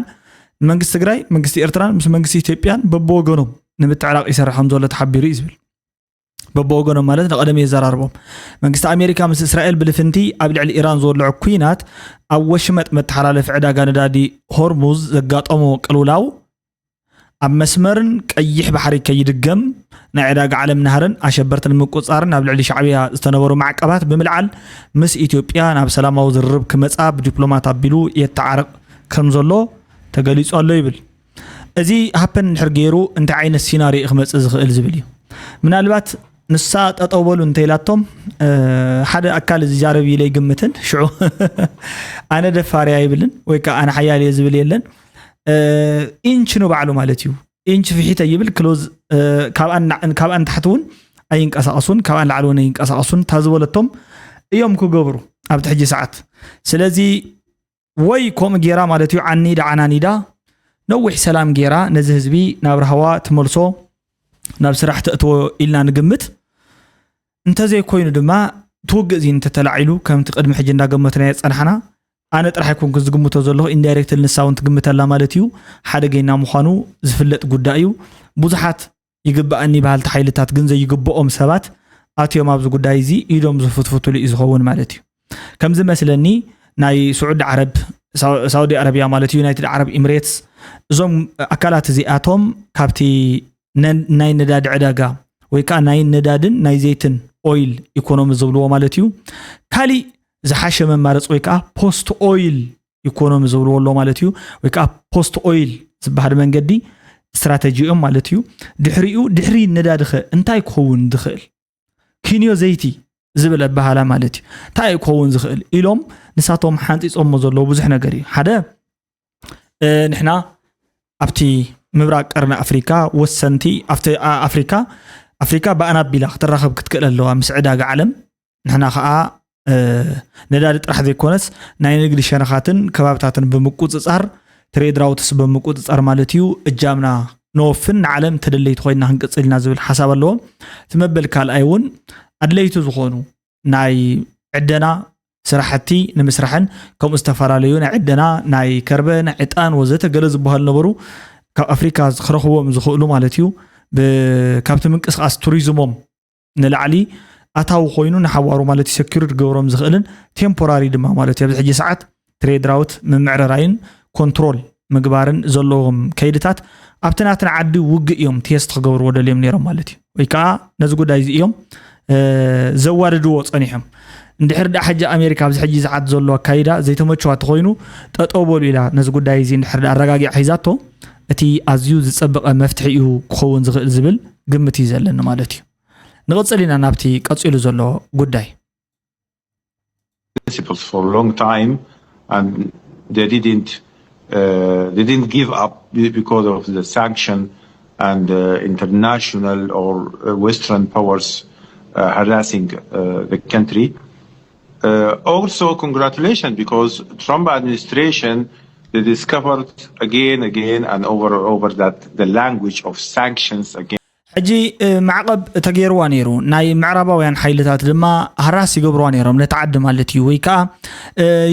ንመንግስቲ ትግራይ መንግስቲ ኤርትራን ምስ መንግስቲ ኢትዮጵያን በብወገኖም ንምትዕራቕ ይሰርሕ ከም ዘሎ ተሓቢሩ እዩ ዝብል በብወገኖም ማለት ንቐደም የዘራርቦም መንግስቲ ኣሜሪካ ምስ እስራኤል ብልፍንቲ ኣብ ልዕሊ ኢራን ዝወልዖ ኩናት ኣብ ወሽመጥ መተሓላለፊ ዕዳጋ ነዳዲ ሆርሙዝ ዘጋጠሞ ቅልውላው ኣብ መስመርን ቀይሕ ባሕሪ ከይድገም ናይ ዕዳጋ ዓለም ናህርን ኣሸበርቲ ንምቁፅፃርን ኣብ ልዕሊ ሻዕብያ ዝተነበሩ ማዕቀባት ብምልዓል ምስ ኢትዮጵያ ናብ ሰላማዊ ዝርርብ ክመፃ ብዲፕሎማት ኣቢሉ የተዓርቕ ከም ዘሎ ተገሊፁ ኣሎ ይብል። እዚ ሃፐን እንድሕር ገይሩ እንታይ ዓይነት ሲናሪዮ ክመፅእ ዝኽእል ዝብል እዩ። ምናልባት ንሳ ጠጠው በሉ እንተኢላቶም ሓደ ኣካል ዝዛረብ ኢለ ይግምትን ሽዑ ኣነ ደፋርያ ይብልን ወይ ከዓ ኣነ ሓያል እየ ዝብል የለን። ኢንች ንባዕሉ ማለት እዩ። ኢንች ፍሒተ ይብል ክሎዝ ካብኣን ንታሕቲ እውን ኣይንቀሳቀሱን፣ ካብኣን ላዕሊ እውን ኣይንቀሳቀሱን እታ ዝበለቶም እዮም ክገብሩ ኣብቲ ሕጂ ሰዓት። ስለዚ ወይ ከምኡ ጌራ ማለት እዩ ዓኒዳ ዓናኒዳ ነዊሕ ሰላም ጌራ ነዚ ህዝቢ ናብ ራህዋ ትመልሶ፣ ናብ ስራሕ ተእትዎ ኢልና ንግምት። እንተዘይኮይኑ ድማ ትውግእ እዚ እንተተላዒሉ ከምቲ ቅድሚ ሕጂ እንዳገመትናዮ ዝፀናሕና ኣነ ጥራሕ ኣይኮንኩ ዝግምቶ ዘለኹ ኢንዳይሬክትሊ ንሳ እውን ትግምተላ ማለት እዩ። ሓደገኛ ምዃኑ ዝፍለጥ ጉዳይ እዩ። ብዙሓት ይግባኣኒ በሃልቲ ሓይልታት ግን ዘይግብኦም ሰባት ኣትዮም ኣብዚ ጉዳይ እዚ ኢዶም ዝፍትፍትሉ እዩ ዝኸውን ማለት እዩ። ከምዚ መስለኒ ናይ ስዑዲ ዓረብ ሳውዲ ኣረብያ ማለት ዩናይትድ ዓረብ ኢምሬትስ እዞም ኣካላት እዚኣቶም ካብቲ ናይ ነዳዲ ዕዳጋ ወይ ከዓ ናይ ነዳድን ናይ ዘይትን ኦይል ኢኮኖሚ ዝብልዎ ማለት እዩ ካሊእ ዝሓሸ መማረፂ ወይ ከዓ ፖስት ኦይል ኢኮኖሚ ዝብልዎ ኣሎ ማለት እዩ። ወይ ከዓ ፖስት ኦይል ዝበሃል መንገዲ ስትራተጂ እዮም ማለት እዩ። ድሕሪኡ ድሕሪ ነዳዲ ኸ እንታይ ክኸውን ዝኽእል? ኪንዮ ዘይቲ ዝብል ኣበሃላ ማለት እዩ። እንታይ እዩ ክኸውን ዝኽእል ኢሎም ንሳቶም ሓንፂፆሞ ዘለዉ ብዙሕ ነገር እዩ። ሓደ ንሕና ኣብቲ ምብራቅ ቀርኒ ኣፍሪካ ወሰንቲ ኣብቲ ኣፍሪካ ኣፍሪካ ብኣና ኣቢላ ክትራኸብ ክትክእል ኣለዋ ምስ ዕዳጋ ዓለም። ንሕና ከዓ ነዳዲ ጥራሕ ዘይኮነስ ናይ ንግዲ ሸነኻትን ከባብታትን ብምቁፅፃር ትሬድ ራውትስ ብምቁፅፃር ማለት እዩ እጃምና ነወፍን ንዓለም ተደለይቲ ኮይና ክንቅፅል ኢና ዝብል ሓሳብ ኣለዎ። እቲ መበል ካልኣይ እውን ኣድለይቲ ዝኾኑ ናይ ዕደና ስራሕቲ ንምስራሕን ከምኡ ዝተፈላለዩ ናይ ዕደና ናይ ከርበን ዕጣን ወዘተ ገለ ዝበሃሉ ነበሩ ካብ ኣፍሪካ ክረኽቦም ዝኽእሉ ማለት እዩ። ካብቲ ምንቅስቃስ ቱሪዝሞም ንላዕሊ ኣታዊ ኮይኑ ንሓዋሩ ማለት እዩ ሰኪር ክገብሮም ዝኽእልን ቴምፖራሪ ድማ ማለት እዩ ኣብዚ ሕጂ ሰዓት ትሬድ ራውት ምምዕርራይን ኮንትሮል ምግባርን ዘለዎም ከይድታት ኣብቲ ናትን ዓዲ ውግእ እዮም ቴስት ክገብርዎ ደልዮም ነይሮም ማለት እዩ። ወይ ከዓ ነዚ ጉዳይ እዚ እዮም ዘዋድድዎ ፀኒሖም። እንድሕር ዳ ሕጂ ኣሜሪካ ኣብዚ ሕጂ ሰዓት ዘሎ ኣካይዳ ዘይተመቸዋ ተኮይኑ ጠጠው በሉ ኢላ ነዚ ጉዳይ እዚ እንድሕር ዳ ኣረጋጊዓ ሒዛቶ እቲ ኣዝዩ ዝፀበቐ መፍትሒ እዩ ክኸውን ዝኽእል ዝብል ግምት እዩ ዘለኒ ማለት እዩ። ንቕፅል ኢና ናብቲ ቀፂሉ ዘሎ ጉዳይ። Principles for a long time, and they didn't uh, they didn't give up because of the sanction and uh, international or uh, Western powers uh, harassing uh, the country. Uh, also, congratulations because Trump administration they discovered again, again, and over and over that the language of sanctions against ሕጂ ማዕቐብ ተገይርዋ ነይሩ። ናይ ምዕራባውያን ሓይልታት ድማ ሃራስ ይገብርዋ ነይሮም ነቲ ዓዲ ማለት እዩ፣ ወይ ከዓ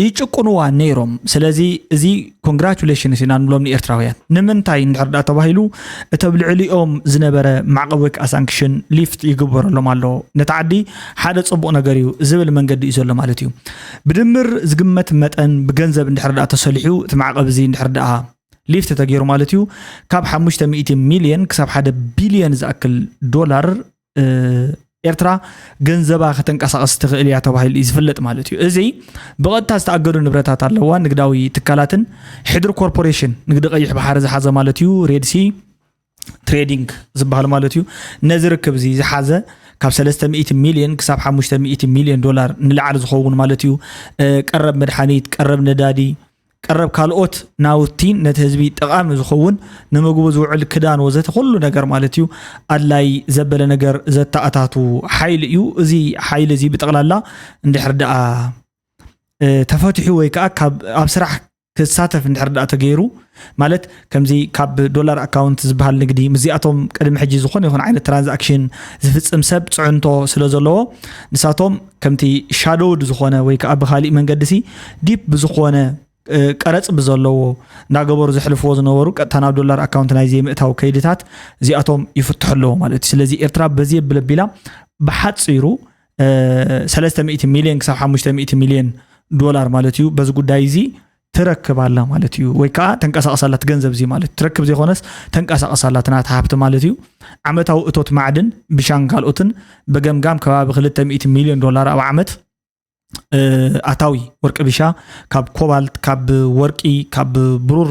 ይጭቁንዋ ነይሮም። ስለዚ እዚ ኮንግራቹሌሽንስ ኢና ንብሎም ንኤርትራውያን። ንምንታይ እንድሕር ዳ ተባሂሉ እቲ ኣብ ልዕሊኦም ዝነበረ ማዕቐብ ወይ ከዓ ሳንክሽን ሊፍት ይግበረሎም ኣሎ፣ ነቲ ዓዲ ሓደ ፅቡቕ ነገር እዩ ዝብል መንገዲ እዩ ዘሎ ማለት እዩ። ብድምር ዝግመት መጠን ብገንዘብ እንድሕር ዳ ተሰሊሑ እቲ ማዕቐብ እዚ እንድሕር ዳ ሊፍት ተገይሩ ማለት እዩ ካብ ሓሙሽተ ሚእቲ ሚልዮን ክሳብ ሓደ ቢልዮን ዝኣክል ዶላር ኤርትራ ገንዘባ ከተንቀሳቐስ ትኽእል እያ ተባሂሉ እዩ ዝፍለጥ ማለት እዩ። እዚ ብቐጥታ ዝተኣገዱ ንብረታት ኣለዋ፣ ንግዳዊ ትካላትን ሕድሪ ኮርፖሬሽን ንግዲ ቀይሕ ባሕሪ ዝሓዘ ማለት እዩ ሬድሲ ትሬዲንግ ዝበሃል ማለት እዩ። ነዚ ርክብ እዚ ዝሓዘ ካብ ሰለስተ ሚእቲ ሚልዮን ክሳብ ሓሙሽተ ሚእቲ ሚልዮን ዶላር ንላዕሊ ዝኸውን ማለት እዩ። ቀረብ መድሓኒት፣ ቀረብ ነዳዲ፣ ቀረብ ካልኦት ናውቲ ነቲ ህዝቢ ጠቓሚ ዝኸውን ንምግቡ ዝውዕል ክዳን ወዘተ ኩሉ ነገር ማለት እዩ ኣድላይ ዘበለ ነገር ዘተኣታቱ ሓይሊ እዩ። እዚ ሓይሊ እዚ ብጠቕላላ እንድሕር ደኣ ተፈቲሑ ወይ ከዓ ኣብ ስራሕ ክሳተፍ እንድሕር ደኣ ተገይሩ ማለት ከምዚ ካብ ዶላር ኣካውንት ዝበሃል ንግዲ ምስዚኣቶም ቅድሚ ሕጂ ዝኾነ ይኹን ዓይነት ትራንዛክሽን ዝፍፅም ሰብ ፅዕንቶ ስለ ዘለዎ ንሳቶም ከምቲ ሻዶውድ ዝኾነ ወይ ከዓ ብካሊእ መንገዲ ሲ ዲፕ ብዝኾነ ቀረፅ ብዘለዎ እናገበሩ ዘሕልፍዎ ዝነበሩ ቀጥታ ናብ ዶላር ኣካውንት ናይ ዘይምእታው ከይድታት እዚኣቶም ይፍትሑ ኣለዎ ማለት እዩ። ስለዚ ኤርትራ በዚ የብል ኣቢላ ብሓፂሩ ሰለስተ ሚእቲ ሚልዮን ክሳብ ሓሙሽተ ሚእቲ ሚልዮን ዶላር ማለት እዩ በዚ ጉዳይ እዚ ትረክብ ኣላ ማለት እዩ። ወይ ከዓ ተንቀሳቐስ ኣላ እቲ ገንዘብ እዚ ማለት ትረክብ ዘይኮነስ ተንቀሳቐስ ኣላ እቲ ናታ ሃብቲ ማለት እዩ። ዓመታዊ እቶት ማዕድን ብሻን ካልኦትን ብገምጋም ከባቢ ክልተ ሚእቲ ሚልዮን ዶላር ኣብ ዓመት ኣታዊ ወርቂ ቢሻ፣ ካብ ኮባልት፣ ካብ ወርቂ፣ ካብ ብሩር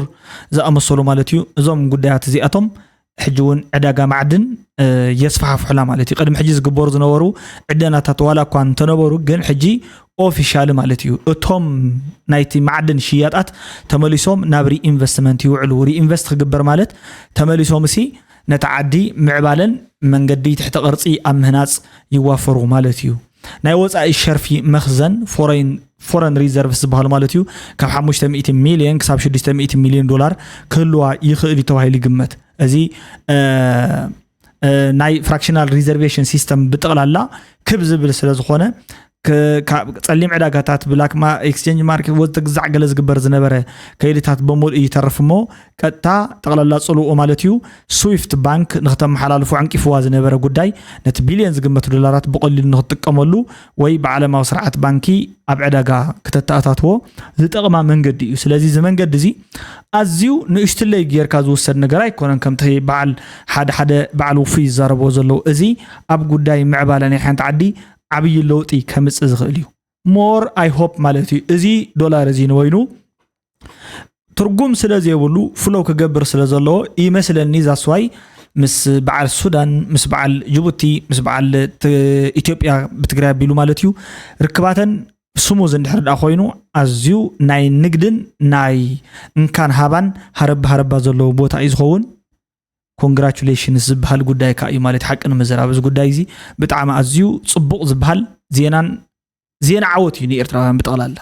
ዝኣመሰሉ ማለት እዩ። እዞም ጉዳያት እዚኣቶም ሕጂ እውን ዕዳጋ ማዕድን የስፋሕፍሑላ ማለት እዩ። ቅድሚ ሕጂ ዝግበሩ ዝነበሩ ዕደናታት ዋላ እኳ እንተነበሩ፣ ግን ሕጂ ኦፊሻሊ ማለት እዩ፣ እቶም ናይቲ ማዕድን ሽያጣት ተመሊሶም ናብ ሪኢንቨስትመንት ይውዕሉ። ሪኢንቨስት ክግበር ማለት ተመሊሶም ሲ ነቲ ዓዲ ምዕባለን መንገዲ ትሕተ ቅርጺ ኣብ ምህናጽ ይዋፈሩ ማለት እዩ። ናይ ወጻኢ ሸርፊ መኽዘን፣ ፎረን ሪዘርቭስ ዝበሃሉ ማለት እዩ፣ ካብ ሓሙሽተ ሚእቲ ሚልዮን ክሳብ ሽዱሽተ ሚእቲ ሚልዮን ዶላር ክህልዋ ይኽእል እዩ ተባሂሉ ይግመት። እዚ ናይ ፍራክሽናል ሪዘርቬሽን ሲስተም ብጠቕላላ ክብ ዝብል ስለ ዝኾነ፣ ጸሊም ዕዳጋታት፣ ብላክ ኤክስቼንጅ ማርኬት ወዘተ ግዛዕ ገለ ዝግበር ዝነበረ ከይድታት በሙሉ እዩ ይተርፍ እሞ፣ ቀጥታ ጠቕላላ ጽልዎ ማለት እዩ፣ ስዊፍት ባንክ ንክተመሓላልፎ ዕንቂፍዋ ዝነበረ ጉዳይ፣ ነቲ ቢልዮን ዝግመት ዶላራት ብቐሊሉ ንክትጥቀመሉ ወይ ብዓለማዊ ስርዓት ባንኪ ኣብ ዕዳጋ ክተተኣታትዎ ዝጠቕማ መንገዲ እዩ። ስለዚ እዚ መንገዲ እዚ ኣዝዩ ንእሽትለይ ጌርካ ዝውሰድ ነገር ኣይኮነን። ከምቲ በዓል ሓደ ሓደ በዓል ውፉይ ይዛረቦ ዘለዉ፣ እዚ ኣብ ጉዳይ ምዕባለ ናይ ሓንቲ ዓዲ ዓብዪ ለውጢ ከምጽእ ዝኽእል እዩ። ሞር ኣይ ሆፕ ማለት እዩ። እዚ ዶላር እዚ ንወይኑ ትርጉም ስለ ዘይብሉ ፍሎው ክገብር ስለ ዘለዎ ይመስለኒ፣ ዛስዋይ ምስ በዓል ሱዳን፣ ምስ በዓል ጅቡቲ፣ ምስ በዓል ኢትዮጵያ ብትግራይ ኣቢሉ ማለት እዩ ርክባተን ስሙዝ እንድሕር ደኣ ኮይኑ ኣዝዩ ናይ ንግድን ናይ እንካን ሃባን ሃረባ ሃረባ ዘለዎ ቦታ እዩ ዝኸውን። ኮንግራቹሌሽንስ ዝበሃል ጉዳይ ከኣ እዩ ማለት ሓቂ ንምዝራብ እዚ ጉዳይ እዚ ብጣዕሚ ኣዝዩ ጽቡቕ ዝበሃል ዜናን ዜና ዓወት እዩ ንኤርትራውያን ብጠቕላላ።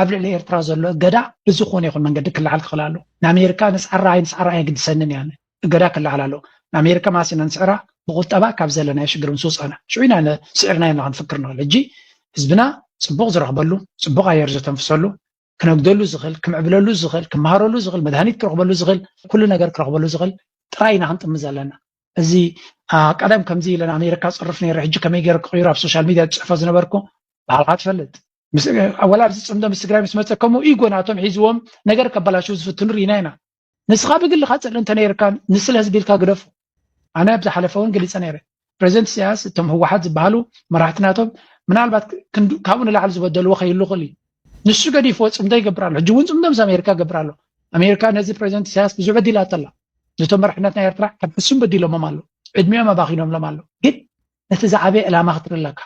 ኣብ ልዕሊ ኤርትራ ዘሎ እገዳ ብዝኾነ ይኹን መንገዲ ክለዓል ክኽእል ኣሎ። ንኣሜሪካ ንስዓራ ኣይንስዓራ ኣየግድሰንን እያ። እገዳ ክለዓል ኣሎ። ንኣሜሪካ ማሲና ንስዕራ ብቁጠባ ካብ ዘለናዮ ሽግር ምስ ወፃና ሽዑ ኢና ስዕርና ኢና ክንፍክር ንኽእል። ሕጂ ህዝብና ፅቡቕ ዝረኽበሉ፣ ፅቡቕ ኣየር ዘተንፍሰሉ፣ ክነግደሉ ዝኽእል፣ ክምዕብለሉ ዝኽእል፣ ክመሃረሉ ዝኽእል፣ መድሃኒት ክረኽበሉ ዝኽእል፣ ኩሉ ነገር ክረኽበሉ ዝኽእል ጥራይ ኢና ክንጥምት ዘለና። እዚ ቀደም ከምዚ ኢለን ኣሜሪካ ፅርፍ ነይረ ሕጂ ከመይ ገይረ ክቕይሮ ኣብ ሶሻል ሚድያ ዝፅሕፎ ዝነበርኩ ባዕልኻ ትፈልጥ። ወላ ኣብዚ ፅምዶ ምስ ትግራይ ምስ መፀ ከምኡ ኢጎ ናቶም ሒዝዎም ነገር ከበላሽው ዝፍትኑ ርኢና ኢና። ንስኻ ብግልኻ ፅልኢ እንተነይርካ ንስለ ህዝቢ ኢልካ ግደፎ። ኣነ ኣብ ዝሓለፈ እውን ገሊፀ ነይረ። ፕሬዚደንት ኢሳያስ እቶም ህወሓት ዝበሃሉ መራሕቲ ናቶም ምናልባት ካብኡ ንላዕሊ ዝበደልዎ ከይህሉ ይኽእል እዩ። ንሱ ገዲፍዎ ፅምዶ ይገብር ኣሎ። ሕጂ እውን ፅምዶ ምስ ኣሜሪካ ይገብር ኣሎ። ኣሜሪካ ነዚ ፕሬዚደንት ኢሳያስ ብዙሕ በዲላቶ ኣላ። ነቶም መራሕነት ናይ ኤርትራ ካብ ሕሱም በዲሎሞም ኣሎ። ዕድሚኦም ኣባኺኖምሎም ኣሎ። ግን ነቲ ዝዓበየ ዕላማ ክትርኢ ኣለካ።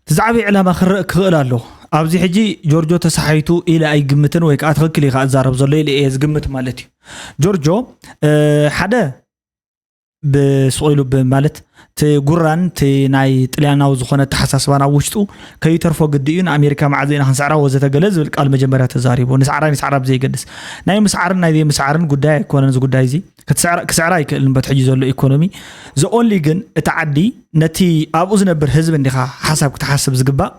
እቲ ዝዓበየ ዕላማ ክረእ ክኽእል ኣሎ። ኣብዚ ሕጂ ጆርጆ ተሳሓይቱ ኢለ ኣይግምትን ወይ ከዓ ትኽክል እዩ ከዓ ዝዛረብ ዘሎ ኢለ እየ ዝግምት ማለት እዩ። ጆርጆ ሓደ ብስቕ ኢሉ ማለት እቲ ጉራን እቲ ናይ ጥልያናዊ ዝኾነ ኣተሓሳስባን ኣብ ውሽጡ ከይተርፎ ግዲ እዩ። ንኣሜሪካ መዓዘ ኢና ክንስዕራ ወዘተ ገለ ዝብል ቃል መጀመርያ ተዛሪቡ። ንስዓራ ንስዓራ ብዘይገድስ ናይ ምስዓርን ናይ ዘይምስዓርን ጉዳይ ኣይኮነን። እዚ ጉዳይ እዚ ክስዕራ ኣይክእልን በት ሕጂ ዘሎ ኢኮኖሚ ዘኦንሊ ግን እቲ ዓዲ ነቲ ኣብኡ ዝነብር ህዝቢ እንዲኻ ሓሳብ ክትሓስብ ዝግባእ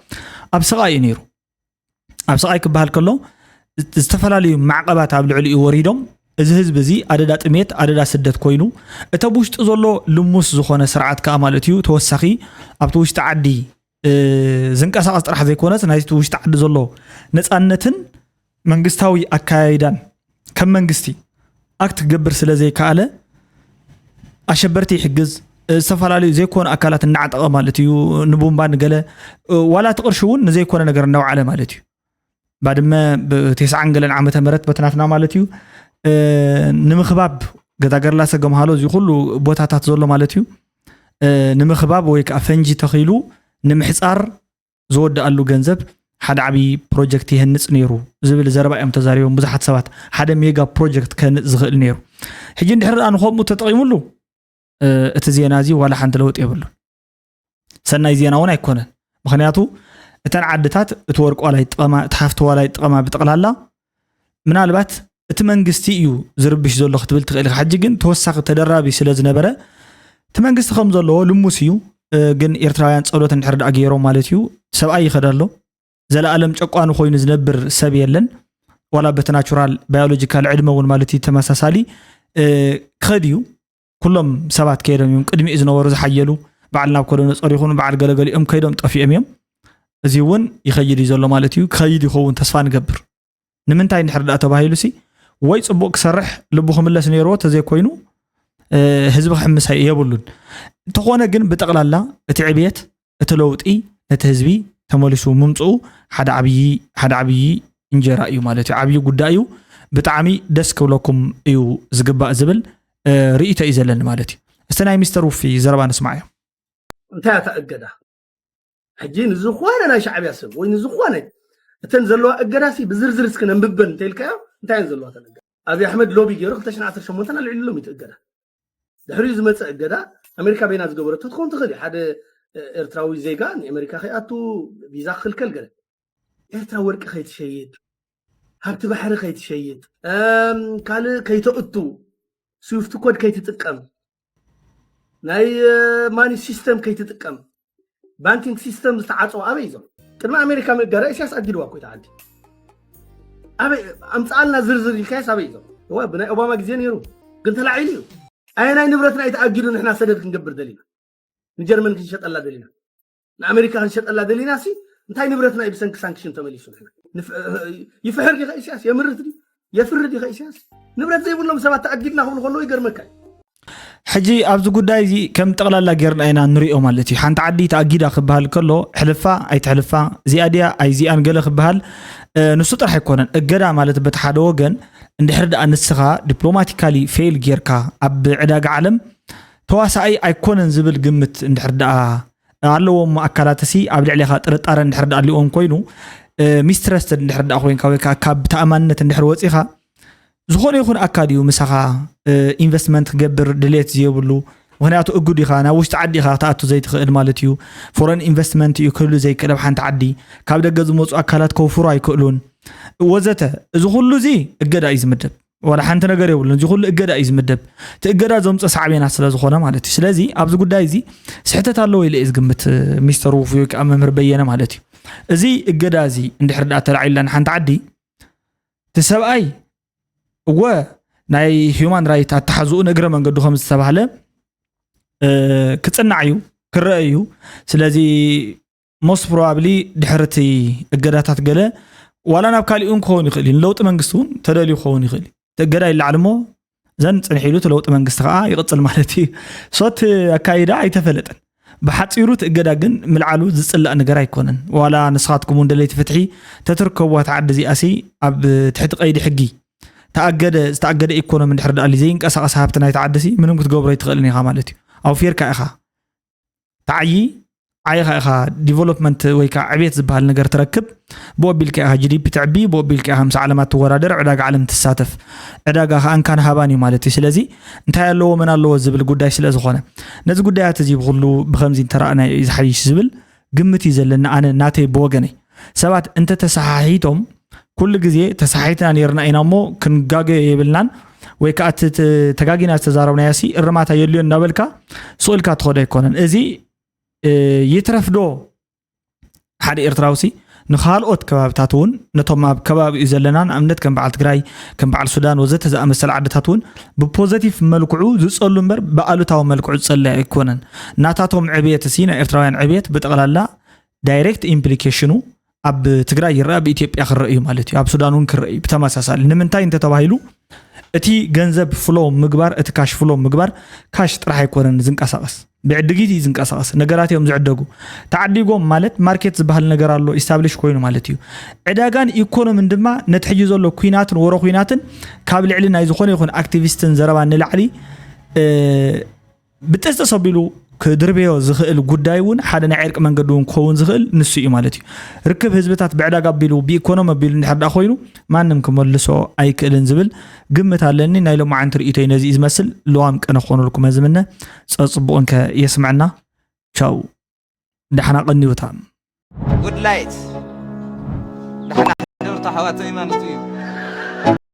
ኣብ ስቓይ እዩ ነይሩ። ኣብ ስቓይ ክበሃል ከሎ ዝተፈላለዩ ማዕቐባት ኣብ ልዕሊኡ ወሪዶም እዚ ህዝቢ እዚ ኣደዳ ጥሜት ኣደዳ ስደት ኮይኑ እቲ ኣብ ውሽጢ ዘሎ ልሙስ ዝኾነ ስርዓት ከዓ ማለት እዩ ተወሳኺ ኣብቲ ውሽጢ ዓዲ ዝንቀሳቐስ ጥራሕ ዘይኮነስ ናይቲ ውሽጢ ዓዲ ዘሎ ነፃነትን መንግስታዊ ኣካያይዳን ከም መንግስቲ ኣክት ክገብር ስለ ዘይከኣለ ኣሸበርቲ ይሕግዝ፣ ዝተፈላለዩ ዘይኮኑ ኣካላት እናዓጠቐ ማለት እዩ። ንቡምባ ንገለ ዋላ እቲ ቅርሺ እውን ንዘይኮነ ነገር እናውዓለ ማለት እዩ። ባድመ ብቴስዓን ገለን ዓመተ ምህረት በትናትና ማለት እዩ ንምኽባብ ገዛገርላ ሰገምሃሎ እዚ ኩሉ ቦታታት ዘሎ ማለት እዩ ንምኽባብ ወይ ከዓ ፈንጂ ተኺሉ ንምሕፃር ዝወደኣሉ ገንዘብ ሓደ ዓብዪ ፕሮጀክት ይህንፅ ነይሩ ዝብል ዘረባ እዮም ተዛሪቦም ብዙሓት ሰባት። ሓደ ሜጋ ፕሮጀክት ከህንፅ ዝኽእል ነይሩ። ሕጂ እንድሕር ደኣ ንኸምኡ ተጠቒሙሉ እቲ ዜና እዚ ዋላ ሓንቲ ለውጢ የብሉን። ሰናይ ዜና እውን ኣይኮነን። ምኽንያቱ እተን ዓድታት እቲ ወርቂ ዋላ ይጥቀማ፣ እቲ ሃፍቲ ዋላ ይጥቀማ ብጠቕላላ ምናልባት እቲ መንግስቲ እዩ ዝርብሽ ዘሎ ክትብል ትኽእል ኢኻ። ሕጂ ግን ተወሳኺ ተደራቢ ስለ ዝነበረ እቲ መንግስቲ ከም ዘለዎ ልሙስ እዩ። ግን ኤርትራውያን ጸሎት እንድሕር ደኣ ገይሮም ማለት እዩ ሰብኣይ ይኸድ ኣሎ። ዘለኣለም ጨቋኒ ኮይኑ ዝነብር ሰብ የለን። ዋላ በቲ ናቹራል ባዮሎጂካል ዕድመ እውን ማለት እዩ ተመሳሳሊ ክኸድ እዩ። ኩሎም ሰባት ከይዶም እዮም። ቅድሚኡ ዝነበሩ ዝሓየሉ በዓል ናብ ኮሎ ነጸር ይኹኑ በዓል ገለገሊኦም ከይዶም ጠፊኦም እዮም። እዚ እውን ይኸይድ እዩ ዘሎ ማለት እዩ። ክኸይድ ይኸውን ተስፋ ንገብር። ንምንታይ እንድሕር ደኣ ተባሂሉ ሲ ወይ ጽቡቕ ክሰርሕ ልቡ ክምለስ ነይርዎ ተዘይኮይኑ ህዝቢ ክሕምስ የብሉን። እንተኾነ ግን ብጠቕላላ እቲ ዕብየት እቲ ለውጢ ነቲ ህዝቢ ተመሊሱ ምምፅኡ ሓደ ዓብዪ ሓደ ዓብዪ እንጀራ እዩ ማለት እዩ። ዓብዪ ጉዳይ እዩ። ብጣዕሚ ደስ ክብለኩም እዩ ዝግባእ ዝብል እ፣ ርእይቶ እዩ ዘለኒ ማለት እዩ። እስቲ ናይ ሚስተር ውፊ ዘረባ ንስማዕ እዮም። እንታይ እያ እታ እገዳ? ሕጂ ንዝኾነ ናይ ሻዕብያ ሰብ ወይ ንዝኾነ እተን ዘለዋ እገዳሲ ብዝርዝር እስኪ ነንብበን እንተኢልካዮ እንታይ እየን ዘለዋ እተን እገዳ? ኣብይ ኣሕመድ ሎቢ ገይሩ ክልተ ሽሕን ዓሰርተ ሸሞንተን ኣልዒሉሎም እዩ እቲ እገዳ። ድሕሪኡ ዝመፀ እገዳ ኣሜሪካ በይና ዝገበረቶ ትኸውን ትኽእል እዩ። ሓደ እ፣ ኤርትራዊ ዜጋ ንኣሜሪካ ከይኣቱ ቪዛ ክኽልከል ገለ። ኤርትራ ወርቂ ከይትሸይጥ፣ ሃብቲ ባሕሪ ከይትሸይጥ፣ እም፣ ካልእ ከይተእቱ፣ ስዊፍት ኮድ ከይትጥቀም፣ ናይ ማኒ ሲስተም ከይትጥቀም፣ ባንኪንግ ሲስተም ዝተዓፀው ኣበይ እዞም? ቅድሚ ኣሜሪካ ምእጋዳ ኢሳያስ ኣጊድዋ እኮ እታ ዓዲ። ኣበይ ኣምፅኣልና ዝርዝር ኢልካየስ ኣበይ እዞም? እዋ ብናይ ኦባማ ግዜ ነይሩ ግን ተላዒሉ እዩ። ኣየናይ ንብረትና እዩ ተኣጊዱ ንሕና ሰደድ ክንገብር ደሊና? ንጀርመን ክንሸጠላ ደሊና? ንኣሜሪካ ክንሸጠላ ደሊና ሲ እንታይ ንብረትና እዩ ብሰንኪ ሳንክሽን ተመሊሱ? ንሕና ንፍ- ይፍሕር ዲኸ ኢሳያስ? የምርት ድዩ? የፍርድ ዲኸ ኢሳያስ? ንብረት ዘይብሎም ሰባት ተኣጊድና ክብሉ ከለዉ ይገርመካ እዩ። ሕጂ ኣብዚ ጉዳይ እዚ ከም ጠቕላላ ጌርና ኢና ንሪኦ ማለት እዩ። ሓንቲ ዓዲ ተኣጊዳ ክበሃል ከሎ ሕልፋ ኣይትሕልፋ፣ እዚኣ ድያ ኣይዚኣን ገለ ክበሃል እ፣ ንሱ ጥራሕ ኣይኮነን። እገዳ ማለት በቲ ሓደ ወገን እንድሕር ደኣ ንስኻ ዲፕሎማቲካሊ ፌል ጌርካ ኣብ ዕዳጋ ዓለም ተዋሳኣይ ኣይኮነን ዝብል ግምት እንድሕር ደኣ ኣለዎም ኣካላት ሲ ኣብ ልዕሌኻ ጥርጣረ እንድሕር ደኣ ኣሊዎም ኮይኑ ሚስትረስትድ እንድሕር ደኣ ኮይንካ ወይ ከዓ ካብ ተኣማንነት እንድሕር ወፂኻ ዝኾነ ይኹን ኣካል እዩ ምሳኻ ኢንቨስትመንት ክገብር ድሌት ዝየብሉ። ምክንያቱ እጉድ ኢኻ፣ ናብ ውሽጢ ዓዲ ኢኻ ክትኣቱ ዘይትኽእል ማለት እዩ። ፎረን ኢንቨስትመንት እዩ ክህሉ ዘይክእል ኣብ ሓንቲ ዓዲ። ካብ ደገ ዝመፁ ኣካላት ከውፍሩ ኣይክእሉን ወዘተ። እዚ ኩሉ እዚ እገዳ እዩ ዝምደብ። ዋላ ሓንቲ ነገር የብሉን። እዚ ኩሉ እገዳ እዩ ዝምደብ። እቲ እገዳ ዘምፀ ሳዕቤናት ስለ ዝኾነ ማለት እዩ። ስለዚ ኣብዚ ጉዳይ እዚ ስሕተት ኣለዎ ኢለ እየ ዝግምት፣ ሚስተር ውፉ ወይ ከዓ መምህር በየነ ማለት እዩ። እዚ እገዳ እዚ እንድሕር ደኣ ተላዒልና ንሓንቲ ዓዲ እቲ ሰብኣይ እወ ናይ ሂውማን ራይት ኣተሓዝኡ ንእግረ መንገዱ ከም ዝተባህለ እ፣ ክፅናዕ እዩ ክረአ እዩ። ስለዚ ሞስት ፕሮባብሊ ድሕርቲ እገዳታት ገለ ዋላ ናብ ካሊእ እውን ክኸውን ይኽእል እዩ። ንለውጢ መንግስቲ እውን ተደልዩ ክኸውን ይኽእል እዩ። እቲ እገዳ ይለዓል እሞ ዘን ፅንሕ ኢሉ እቲ ለውጢ መንግስቲ ከዓ ይቕፅል ማለት እዩ። ሶት ኣካይዳ ኣይተፈለጠን። ብሓፂሩ እቲ እገዳ ግን ምልዓሉ ዝፅላእ ነገር ኣይኮነን። ዋላ ንስኻትኩም እውን ደለይቲ ፍትሒ ተትርከቡ እታ ዓዲ እዚኣሲ ኣብ ትሕቲ ቀይዲ ሕጊ ተኣገደ ዝተኣገደ ኢኮኖሚ እንድሕር ደኣ ዘይንቀሳቐስ ሃብቲ ናይቲ ዓዲ ሲ ምንም ክትገብሮ ኣይትኽእልን ኢኻ ማለት እዩ። ኣውፊርካ ኢኻ ተዓዪ ዓይኻ ኢኻ ዲቨሎፕመንት ወይ ከዓ ዕቤት ዝበሃል ነገር ትረክብ። ብኦቢልካ ኢኻ ጂዲፒ ትዕቢ፣ ብኦቢልካ ኢኻ ምስ ዓለማት ትወዳደር፣ ዕዳጋ ዓለም ትሳተፍ። ዕዳጋ ከዓ እንካን ሃባን እዩ ማለት እዩ። ስለዚ እንታይ ኣለዎ መን ኣለዎ ዝብል ጉዳይ ስለ ዝኾነ ነዚ ጉዳያት እዚ ብኩሉ ብከምዚ እንተረኣናዮ እዩ ዝሓይሽ ዝብል ግምት እዩ ዘለና። ኣነ ናተይ ብወገነይ ሰባት እንተተሰሓሒቶም ኩሉ ግዜ ተሰሓሒትና ነይርና ኢና እሞ ክንጋገ የብልናን ወይ ከዓ እቲ ተ- ተጋጊና ዝተዛረብናዮ ሲ እርማት ኣየድልዮ እንዳበልካ ስቕ ኢልካ ትኸዶ ኣይኮነን። እዚ እ፣ ይትረፍ ዶ ሓደ ኤርትራዊ ሲ ንካልኦት ከባብታት እውን ነቶም ኣብ ከባቢኡ ዘለና ንኣብነት ከም በዓል ትግራይ ከም በዓል ሱዳን ወዘተ ዝኣመሰለ ዓድታት እውን ብፖዘቲቭ መልክዑ ዝፀሉ እምበር ብኣሉታዊ መልክዑ ዝፀለ ኣይኮነን። ናታቶም ዕብየት ሲ ናይ ኤርትራውያን ዕብየት ብጠቕላላ ዳይሬክት ኢምፕሊኬሽኑ ኣብ ትግራይ ይረአ ብኢትዮጵያ ክረአ እዩ ማለት እዩ። ኣብ ሱዳን እውን ክረአ እዩ ብተመሳሳሊ። ንምንታይ እንተተባሂሉ እቲ ገንዘብ ፍሎ ምግባር እቲ ካሽ ፍሎ ምግባር ካሽ ጥራሕ ኣይኮነን ዝንቀሳቐስ ብዕድጊት እዩ ዝንቀሳቐስ። ነገራት እዮም ዝዕደጉ። ተዓዲጎም ማለት ማርኬት ዝበሃል ነገር ኣሎ ኢስታብሊሽ ኮይኑ ማለት እዩ። ዕዳጋን ኢኮኖምን ድማ ነቲ ሕጂ ዘሎ ኩናትን ወረ ኩናትን ካብ ልዕሊ ናይ ዝኾነ ይኹን ኣክቲቪስትን ዘረባ ንላዕሊ እ፣ ብጥስጥስ ኣቢሉ ክድርበዮ ዝኽእል ጉዳይ እውን ሓደ ናይ ዕርቂ መንገዲ እውን ክኸውን ዝኽእል ንሱ እዩ ማለት እዩ። ርክብ ህዝብታት ብዕዳጋ ኣቢሉ ብኢኮኖሚ ኣቢሉ እንድሕር ደኣ ኮይኑ ማንም ክመልሶ ኣይክእልን ዝብል ግምት ኣለኒ። ናይ ሎማዓንቲ ርእይቶይ ነዚ እዩ ዝመስል። ልዋም ቀነ ክኾነልኩም እየ ዝምነ። ጸጽቡቕ እንከ የስምዐና። ቻው። ደሓና ቀንዩታ። ጉድ ላይት ደሓና ሕደሩ ኣሕዋተይ ማለት እዩ።